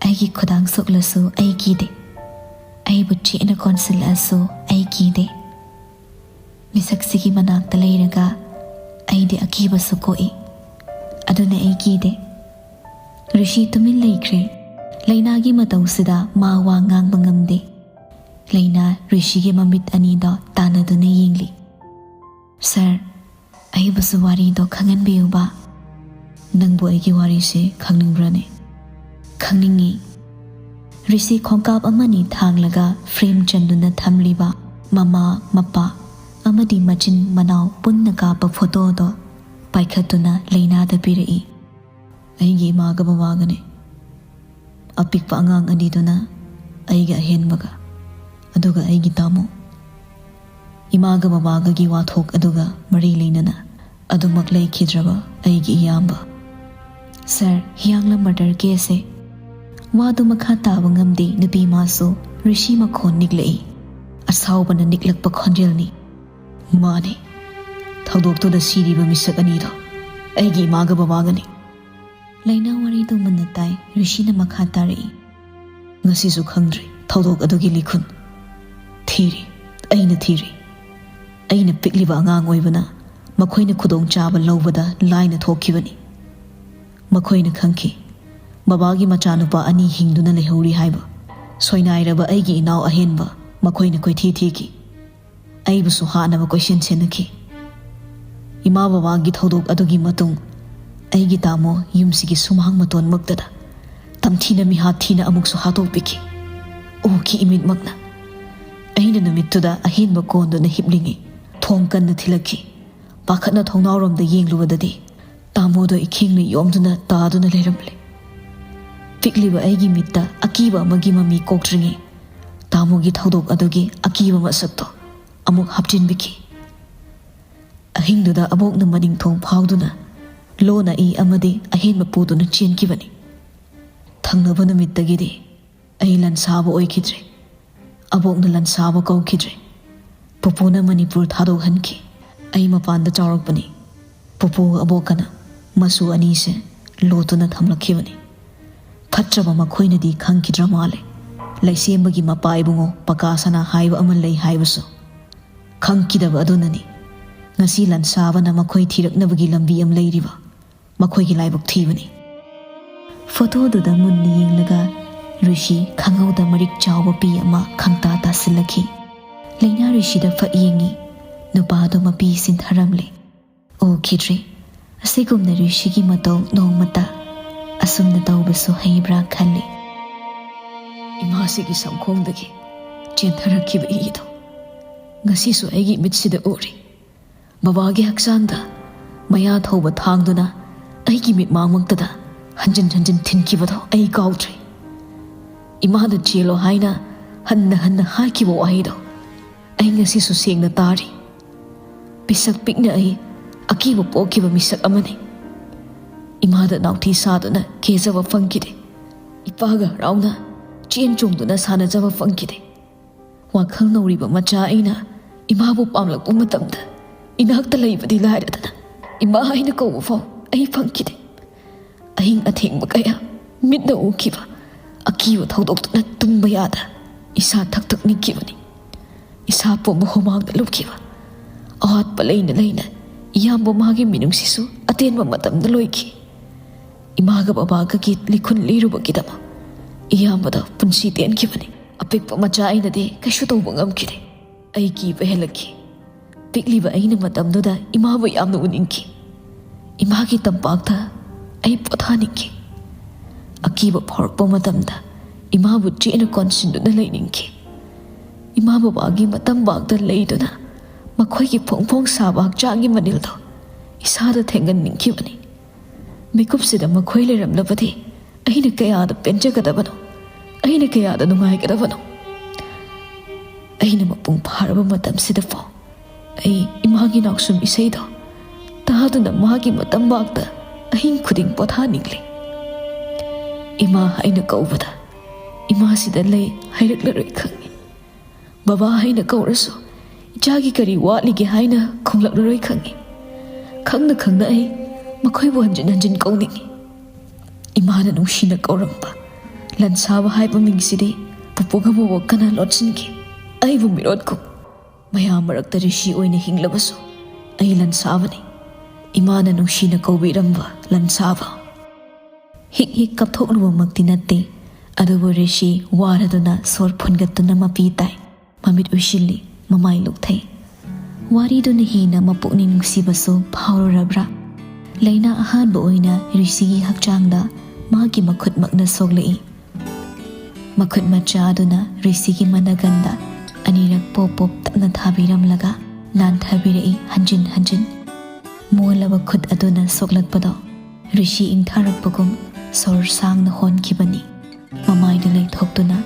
ꯑꯩꯒꯤ ꯈꯨꯗꯥꯡ ꯁꯣꯛꯂꯁꯨ ꯑꯩ ꯀꯤꯗꯦ꯫ ꯑꯩꯕꯨ ꯆꯦꯠꯅ ꯀꯣꯟꯁꯤꯜꯂꯛꯑꯁꯨ ꯑꯩ ꯀꯤꯗꯦ꯫ ꯃꯤꯁꯛꯁꯤꯒꯤ ꯃꯅꯥꯛꯇ ꯂꯩꯔꯒ ꯑꯩꯗꯤ ꯑꯀꯤꯕꯁꯨ ꯀꯣꯛꯏ꯫ ꯑꯗꯨꯅ ꯑꯩ ꯀꯤꯗꯦ꯫" ꯔꯤꯁꯤ ꯇꯨꯃꯤꯟ ꯂꯩꯈ꯭ꯔꯦ꯫ ꯂꯩꯅꯥꯒꯤ ꯃꯇꯧꯁꯤꯗ ꯃꯥ ꯋꯥ ꯉꯥꯡꯕ ꯉꯝꯗꯦ꯫ ꯂꯩꯅꯥ ꯔꯤꯁꯤꯒꯤ ꯃꯃꯤꯠ ꯑꯅꯤꯗꯣ ꯇꯥꯟꯅꯗꯨꯅ ꯌꯦꯡꯂꯤ꯫ "ꯁꯥꯔ, ꯑꯩꯕꯨꯁꯨ ꯋꯥꯔꯤꯗꯣ ꯈꯪꯍꯟꯕꯤꯌꯨꯕ꯫" "ꯅꯪꯕꯨ ꯑꯩꯒꯤ ꯋꯥꯔꯤꯁꯦ ꯈꯪꯅꯤꯡꯕ꯭ꯔꯅꯦ?" "ꯈꯪꯅꯤꯡꯉꯤ꯫" ꯔꯤꯁꯤ ꯈꯣꯡꯀꯥꯞ ꯑꯃꯅꯤ ꯊꯥꯡꯂꯒ ꯐ꯭ꯔꯦꯝ ꯆꯟꯗꯨꯅ ꯊꯝꯂꯤꯕ ꯃꯃꯥ, ꯃꯄꯥ ꯑꯃꯗꯤ ꯃꯆꯤꯟ ꯃꯅꯥꯎ ꯄꯨꯟꯅ ꯀꯥꯞꯄ ꯐꯣꯇꯣꯗꯣ ꯄꯥꯏꯈꯠꯇꯨꯅ ꯂꯩꯅꯥꯗ ꯄꯤꯔꯛꯏ꯫ "ꯑꯩꯒꯤ ꯏꯃꯥꯒ ꯕꯕꯥꯒꯅꯦ꯫ ꯑꯄꯤꯛꯄ ꯑꯉꯥꯡ ꯑꯅꯤꯗꯨꯅ ꯑꯩꯒꯤ ꯑꯍꯦꯟꯕꯒ, ꯑꯗꯨꯒ ꯑꯩꯒꯤ ꯇꯥꯃꯣ꯫ ꯏꯃꯥꯒ ꯕꯕꯥꯒꯒꯤ ꯋꯥꯊꯣꯛ ꯑꯗꯨꯒ ꯃꯔꯤ ꯂꯩꯅꯅ ꯑꯗꯨꯃꯛ ꯂꯩꯈꯤꯗ꯭ꯔꯕ ꯑꯩꯒꯤ ꯏꯌꯥꯝꯕ꯫" "ꯁꯥꯔ, ꯍꯤꯌꯥꯡꯂꯝ ꯃꯔꯗꯔ ꯀꯦꯁꯁꯦ꯫" ꯋꯥꯗꯨ ꯃꯈꯥ ꯇꯥꯕ ꯉꯝꯗꯦ ꯅꯨꯄꯤ ꯃꯥꯁꯨ꯫ ꯔꯤꯁꯤ ꯃꯈꯣꯟ ꯅꯤꯛꯂꯛꯏ꯫ ꯑꯁꯥꯎꯕꯅ ꯅꯤꯛꯂꯛꯄ ꯈꯣꯟꯖꯦꯜꯅꯤ꯫ "ꯃꯥꯅꯤ꯫ ꯊꯧꯗꯣꯛꯇꯨꯗ ꯁꯤꯔꯤꯕ ꯃꯤꯁꯛ ꯑꯅꯤꯗꯣ ꯑꯩꯒꯤ ꯏꯃꯥꯒ ꯕꯕꯥꯒꯅꯤ꯫" ꯂꯩꯅꯥ ꯋꯥꯔꯤꯗꯨ ꯃꯨꯟꯅ ꯇꯥꯏ꯫ ꯔꯤꯁꯤꯅ ꯃꯈꯥ ꯇꯥꯔꯛꯏ꯫ "ꯉꯁꯤꯁꯨ ꯈꯪꯗ꯭ꯔꯤ ꯊꯧꯗꯣꯛ ꯑꯗꯨꯒꯤ ꯂꯤꯈꯨꯟ꯫ ꯊꯤꯔꯤ, ꯑꯩꯅ ꯊꯤꯔꯤ꯫ ꯑꯩꯅ ꯄꯤꯛꯂꯤꯕ ꯑꯉꯥꯡ ꯑꯣꯏꯕꯅ ꯃꯈꯣꯏꯅ ꯈꯨꯗꯣꯡꯆꯥꯕ ꯂꯧꯕꯗ ꯂꯥꯏꯅ ꯊꯣꯛꯈꯤꯕꯅꯤ꯫ ꯃꯈꯣꯏꯅ ꯈꯪꯈꯤ, ꯕꯕꯥꯒꯤ ꯃꯆꯥꯅꯨꯄꯥ ꯑꯅꯤ ꯍꯤꯡꯗꯨꯅ ꯂꯩꯍꯧꯔꯤ ꯍꯥꯏꯕ꯫ ꯁꯣꯏꯅꯥꯏꯔꯕ ꯑꯩꯒꯤ ꯏꯅꯥꯎ ꯑꯍꯦꯟꯕ ꯃꯈꯣꯏꯅ ꯀꯣꯏꯊꯤ ꯊꯤꯈꯤ꯫ ꯑꯩꯕꯨꯁꯨ ꯍꯥꯠꯅꯕ ꯀꯣꯏꯁꯦꯟ ꯁꯦꯟꯅꯈꯤ꯫ ꯏꯃꯥ ꯕꯕꯥꯒꯤ ꯊꯧꯗꯣꯛ ꯑꯗꯨꯒꯤ ꯃꯇꯨꯡ ꯑꯩꯒꯤ ꯇꯥꯃꯣ ꯌꯨꯝꯁꯤꯒꯤ ꯁꯨꯃꯥꯡ ꯃꯇꯣꯟꯃꯛꯇꯗ ꯇꯝꯊꯤꯅ ꯃꯤꯍꯥꯠ ꯊꯤꯅ ꯑꯃꯨꯛꯁꯨ ꯍꯥꯠꯇꯣꯛꯄꯤꯈꯤ꯫ ꯎꯈꯤ ꯏꯃꯤꯠꯃꯛꯅ꯫ ꯑꯩꯅ ꯅꯨꯃꯤꯠꯇꯨꯗ ꯑꯍꯦꯟꯕ ꯀꯣꯟꯗꯨꯅ ꯍꯤꯞꯂꯤꯉꯩ ꯊꯣꯡ ꯀꯟꯅ ꯊꯤꯜꯂꯛꯈꯤ꯫ ꯄꯥꯈꯠꯅ ꯊꯣꯡꯅꯥꯎꯔꯣꯝꯗ ꯌꯦꯡꯂꯨꯕꯗꯗꯤ ꯇꯥꯃꯣꯗꯣ ꯏꯈꯦꯡꯅ ꯌꯣꯝꯗꯨꯅ ꯇꯥꯗꯨꯅ ꯂꯩꯔꯝꯂꯦ꯫ ꯄꯤꯛꯂꯤꯕ ꯑꯩꯒꯤ ꯃꯤꯠꯇ ꯑꯀꯤꯕ ꯑꯃꯒꯤ ꯃꯃꯤ ꯀꯣꯛꯇ꯭ꯔꯤꯉꯩ, ꯇꯥꯃꯣꯒꯤ ꯊꯧꯗꯣꯛ ꯑꯗꯨꯒꯤ ꯑꯀꯤꯕ ꯃꯁꯛꯇꯣ ꯑꯃꯨꯛ ꯍꯥꯞꯆꯤꯟꯕꯤꯈꯤ꯫ ꯑꯍꯤꯡꯗꯨꯗ ꯑꯕꯣꯛꯅ ꯃꯅꯤꯡꯊꯣꯡ ꯐꯥꯎꯗꯨꯅ ꯂꯣꯅ ꯏ ꯑꯃꯗꯤ ꯑꯍꯦꯟꯕ ꯄꯨꯗꯨꯅ ꯆꯦꯟꯈꯤꯕꯅꯤ꯫ ꯊꯪꯅꯕ ꯅꯨꯃꯤꯠꯇꯒꯤꯗꯤ ꯑꯩ ꯂꯟꯁꯥꯕ ꯑꯣꯏꯈꯤꯗ꯭ꯔꯦ꯫ ꯑꯕꯣꯛꯅ ꯂꯟꯁꯥꯕ ꯀꯧꯈꯤꯗ꯭ꯔꯦ꯫ ꯄꯨꯄꯨꯅ ꯃꯅꯤꯄꯨꯔ ꯊꯥꯗꯣꯛꯍꯟꯈꯤ꯫ ꯑꯩ ꯃꯄꯥꯟꯗ ꯆꯥꯎꯔꯛꯄꯅꯤ꯫ ꯄꯨꯄꯨꯒ ꯑꯕꯣꯛꯀꯅ ꯃꯆꯨ ꯑꯅꯤꯁꯦ ꯂꯣꯠꯇꯨꯅ ꯊꯝꯂꯛꯈꯤꯕꯅꯤ꯫ ꯐꯠꯇ꯭ꯔꯕ ꯃꯈꯣꯏꯅꯗꯤ ꯈꯪꯈꯤꯗ꯭ꯔ ꯃꯥꯜꯂꯦ, ꯂꯩꯁꯦꯝꯕꯒꯤ ꯃꯄꯥ ꯏꯕꯨꯡꯉꯣ ꯄꯀꯥ ꯁꯅꯥ ꯍꯥꯏꯕ ꯑꯃ ꯂꯩ ꯍꯥꯏꯕꯁꯨ꯫ ꯈꯪꯈꯤꯗꯕ ꯑꯗꯨꯅꯅꯤ ꯉꯁꯤ ꯂꯟꯁꯥꯕꯅ ꯃꯈꯣꯏ ꯊꯤꯔꯛꯅꯕꯒꯤ ꯂꯝꯕꯤ ꯑꯃ ꯂꯩꯔꯤꯕ꯫ ꯃꯈꯣꯏꯒꯤ ꯂꯥꯏꯕꯛ ꯊꯤꯕꯅꯤ꯫ ꯐꯣꯇꯣꯗꯨꯗ ꯃꯨꯟꯅ ꯌꯦꯡꯂꯒ ꯔꯤꯁꯤ ꯈꯪꯍꯧꯗ ꯃꯔꯤꯛ ꯆꯥꯎꯕ ꯄꯤ ꯑꯃ ꯈꯪꯇꯥ ꯇꯥꯁꯤꯜꯂꯛꯈꯤ꯫ ꯂꯩꯅꯥ ꯔꯤꯁꯤꯗ ꯐꯠ ꯌꯦꯡꯉꯤ꯫ ꯅꯨꯄꯥꯗꯣ ꯃꯄꯤ ꯁꯤꯟꯊꯔꯝꯂꯦ꯫ ꯎꯈꯤꯗ꯭ꯔꯤ꯫ ꯑꯁꯤꯒꯨꯝꯅ ꯔꯤꯁꯤꯒꯤ ꯃꯇꯧ ꯅꯣꯡꯃꯇ ꯑꯁꯨꯝꯅ ꯇꯧꯕꯁꯨ ꯍꯩꯕ꯭ꯔꯥ ꯈꯜꯂꯤ꯫ ꯏꯃꯥꯁꯤꯒꯤ ꯁꯝꯈꯣꯡꯗꯒꯤ ꯆꯦꯟꯊꯔꯛꯈꯤꯕ ꯏꯗꯣ ꯉꯁꯤꯁꯨ ꯑꯩꯒꯤ ꯃꯤꯠꯁꯤꯗ ꯎꯔꯤ꯫ ꯕꯕꯥꯒꯤ ꯍꯛꯆꯥꯡꯗ ꯃꯌꯥ ꯊꯧꯕ ꯊꯥꯡꯗꯨꯅ ꯑꯩꯒꯤ ꯃꯤꯠꯃꯥꯡꯃꯛꯇꯗ ꯍꯟꯖꯤꯟ ꯍꯟꯖꯤꯟ ꯊꯤꯟꯈꯤꯕꯗꯣ ꯑꯩ ꯀꯥꯎꯗ꯭ꯔꯤ꯫ ꯏꯃꯥꯅ "ꯆꯦꯜꯂꯣ" ꯍꯥꯏꯅ ꯍꯟꯅ ꯍꯟꯅ ꯍꯥꯏꯈꯤꯕ ꯋꯥꯍꯩꯗꯣ ꯑꯩ ꯉꯁꯤꯁꯨ ꯁꯦꯡꯅ ꯇꯥꯔꯤ꯫ ꯄꯤꯁꯛ ꯄꯤꯛꯅ ꯑꯩ ꯑꯀꯤꯕ ꯄꯣꯛꯈꯤꯕ ꯃꯤꯁꯛ ꯑꯃꯅꯤ꯫ ꯏꯃꯥꯗ ꯅꯥꯎꯊꯤ ꯁꯥꯗꯨꯅ ꯀꯦꯖꯕ ꯐꯪꯈꯤꯗꯦ꯫ ꯏꯄꯥꯒ ꯍꯔꯥꯎꯅ ꯆꯦꯟ ꯆꯣꯡꯗꯨꯅ ꯁꯥꯟꯅꯖꯕ ꯐꯪꯈꯤꯗꯦ꯫ ꯋꯥꯈꯜ ꯅꯧꯔꯤꯕ ꯃꯆꯥ ꯑꯩꯅ ꯏꯃꯥꯕꯨ ꯄꯥꯝꯂꯛꯄ ꯃꯇꯝꯗ ꯏꯅꯥꯛꯇ ꯂꯩꯕꯗꯤ ꯂꯥꯏꯔꯗꯅ ꯏꯃꯥ ꯍꯥꯏꯅ ꯀꯧꯕ ꯐꯥꯎ ꯑꯩ ꯐꯪꯈꯤꯗꯦ꯫ ꯑꯍꯤꯡ ꯑꯊꯦꯡꯕ ꯀꯌꯥ ꯃꯤꯠꯅ ꯎꯈꯤꯕ ꯑꯀꯤꯕ ꯊꯧꯗꯣꯛꯇꯨꯅ ꯇꯨꯝꯕ ꯌꯥꯗ ꯏꯁꯥ ꯊꯛ ꯊꯛ ꯅꯤꯛꯈꯤꯕꯅꯤ꯫ ꯏꯁꯥ ꯄꯨꯝꯕ ꯍꯨꯃꯥꯡꯅ ꯂꯨꯞꯈꯤꯕ꯫ ꯑꯋꯥꯠꯄ ꯂꯩꯅ ꯂꯩꯅ ꯏꯌꯥꯝꯕ ꯃꯥꯒꯤ ꯃꯤꯅꯨꯡꯁꯤꯁꯨ ꯑꯇꯦꯟꯕ ꯃꯇꯝꯗ ꯂꯣꯏꯈꯤ꯫ ꯏꯃꯥꯒ ꯕꯕꯥꯒꯒꯤ ꯂꯤꯈꯨꯟ ꯂꯤꯔꯨꯕꯒꯤꯗꯃꯛ ꯏꯌꯥꯝꯕꯗ ꯄꯨꯟꯁꯤ ꯇꯦꯟꯈꯤꯕꯅꯤ꯫ ꯑꯄꯤꯛꯄ ꯃꯆꯥ ꯑꯩꯅꯗꯤ ꯀꯩꯁꯨ ꯇꯧꯕ ꯉꯝꯈꯤꯗꯦ꯫ ꯑꯩ ꯀꯤꯕ ꯍꯦꯜꯂꯛꯈꯤ꯫ ꯄꯤꯛꯂꯤꯕ ꯑꯩꯅ ꯃꯇꯝꯗꯨꯗ ꯏꯃꯥꯕꯨ ꯌꯥꯝꯅ ꯎꯅꯤꯡꯈꯤ꯫ ꯏꯃꯥꯒꯤ ꯇꯝꯄꯥꯛꯇ ꯑꯩ ꯄꯣꯊꯥꯅꯤꯡꯈꯤ꯫ ꯑꯀꯤꯕ ꯐꯥꯎꯔꯛꯄ ꯃꯇꯝꯗ ꯏꯃꯥꯕꯨ ꯆꯦꯠꯅ ꯀꯣꯟꯁꯤꯟꯗꯨꯅ ꯂꯩꯅꯤꯡꯈꯤ꯫ ꯏꯃꯥ ꯕꯕꯥꯒꯤ ꯃꯇꯝꯄꯥꯛꯇ ꯂꯩꯗꯨꯅ ꯃꯈꯣꯏꯒꯤ ꯐꯣꯡ ꯐꯣꯡ ꯁꯥꯕ ꯍꯛꯆꯥꯡꯒꯤ ꯃꯅꯤꯜꯗꯣ ꯏꯁꯥꯗ ꯊꯦꯡꯍꯟꯅꯤꯡꯈꯤꯕꯅꯤ꯫ ꯃꯤꯀꯨꯞꯁꯤꯗ ꯃꯈꯣꯏ ꯂꯩꯔꯝꯂꯕꯗꯤ ꯑꯩꯅ ꯀꯌꯥꯗ ꯄꯦꯟꯖꯒꯗꯕꯅꯣ, ꯑꯩꯅ ꯀꯌꯥꯗ ꯅꯨꯡꯉꯥꯏꯒꯗꯕꯅꯣ꯫ ꯑꯩꯅ ꯃꯄꯨꯡ ꯐꯥꯔꯕ ꯃꯇꯝꯁꯤꯗ ꯐꯥꯎ ꯑꯩ ꯏꯃꯥꯒꯤ ꯅꯥꯎꯁꯨꯝ ꯏꯁꯩꯗꯣ ꯇꯥꯗꯨꯅ ꯃꯥꯒꯤ ꯃꯇꯝ ꯉꯥꯛꯇ ꯑꯍꯤꯡ ꯈꯨꯗꯤꯡ ꯄꯣꯊꯥꯅꯤꯡꯂꯤ꯫ ꯏꯃꯥ ꯍꯥꯏꯅ ꯀꯧꯕꯗ ꯏꯃꯥꯁꯤꯗ ꯂꯩ ꯍꯥꯏꯔꯛꯂꯔꯣꯏ ꯈꯪꯏ꯫ ꯕꯕꯥ ꯍꯥꯏꯅ ꯀꯧꯔꯁꯨ ꯏꯆꯥꯒꯤ ꯀꯔꯤ ꯋꯥꯠꯂꯤꯒꯦ ꯍꯥꯏꯅ ꯈꯨꯝꯂꯛꯂꯔꯣꯏ ꯈꯪꯏ꯫ ꯈꯪꯅ ꯈꯪꯅ ꯑꯩ ꯃꯈꯣꯏꯕꯨ ꯍꯟꯖꯤꯟ ꯍꯟꯖꯤꯟ ꯀꯧꯅꯤꯡꯏ꯫ ꯏꯃꯥꯅ ꯅꯨꯡꯁꯤꯅ ꯀꯧꯔꯝꯕ ꯂꯟꯁꯥꯕ ꯍꯥꯏꯕ ꯃꯤꯡꯁꯤꯗꯤ ꯄꯨꯄꯨꯒ ꯕꯣꯕꯣꯛꯀꯅ ꯂꯣꯠꯁꯤꯟꯈꯤ꯫ ꯑꯩꯕꯨ ꯃꯤꯔꯣꯠꯀꯨꯝ ꯃꯌꯥꯝ ꯃꯔꯛꯇ ꯔꯤꯁꯤ ꯑꯣꯏꯅ ꯍꯤꯡꯂꯕꯁꯨ ꯑꯩ ꯂꯟꯁꯥꯕꯅꯤ꯫ ꯏꯃꯥꯅ ꯅꯨꯡꯁꯤꯅ ꯀꯧꯕꯤꯔꯝꯕ ꯂꯟꯁꯥꯕ꯫ ꯍꯤꯛ ꯍꯤꯛ ꯀꯞꯊꯣꯛꯂꯨꯕꯃꯛꯇꯤ ꯅꯠꯇꯦ, ꯑꯗꯨꯕꯨ ꯔꯤꯁꯤ ꯋꯥꯔꯗꯨꯅ ꯁꯣꯔ ꯐꯨꯟꯒꯠꯇꯨꯅ ꯃꯄꯤ ꯇꯥꯏ꯫ ꯃꯃꯤꯠ ꯎꯏꯁꯤꯜꯂꯤ, ꯃꯃꯥꯏ ꯂꯨꯛꯊꯩ꯫ ꯋꯥꯔꯤꯗꯨꯅ ꯍꯦꯟꯅ ꯃꯄꯨꯛꯅꯤꯡ ꯅꯨꯡꯁꯤꯕꯁꯨ ꯐꯥꯎꯔꯨꯔꯕ꯭ꯔꯥ? ꯂꯩꯅꯥ ꯑꯍꯥꯟꯕ ꯑꯣꯏꯅ ꯔꯤꯁꯤꯒꯤ ꯍꯛꯆꯥꯡꯗ ꯃꯥꯒꯤ ꯃꯈꯨꯠꯃꯛꯅ ꯁꯣꯛꯂꯛꯏ꯫ ꯃꯈꯨꯠ ꯃꯆꯥ ꯑꯗꯨꯅ ꯔꯤꯁꯤꯒꯤ ꯃꯅꯒꯟꯗ ꯑꯅꯤꯔꯛ ꯄꯣꯞ ꯄꯣꯞ ꯇꯞꯅ ꯊꯥꯕꯤꯔꯝꯂꯒ ꯅꯥꯟꯊꯕꯤꯔꯛꯏ ꯍꯟꯖꯤꯟ ꯍꯟꯖꯤꯟ꯫ ꯃꯣꯜꯂꯕ ꯈꯨꯠ ꯑꯗꯨꯅ ꯁꯣꯛꯂꯛꯄꯗꯣ ꯔꯤꯁꯤ ꯏꯪꯊꯔꯛꯄꯒꯨꯝ ꯁꯣꯔ ꯁꯥꯡꯅ ꯍꯣꯟꯈꯤꯕꯅꯤ꯫ ꯃꯃꯥꯏꯗꯨ ꯂꯩꯊꯣꯛꯇꯨꯅ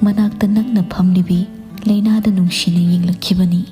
ꯃꯅꯥꯛꯇ ꯅꯛꯅ ꯐꯝꯂꯤꯕꯤ ꯂꯩꯅꯥꯗ ꯅꯨꯡꯁꯤꯅ ꯌꯦꯡꯂꯛꯈꯤꯕꯅꯤ꯫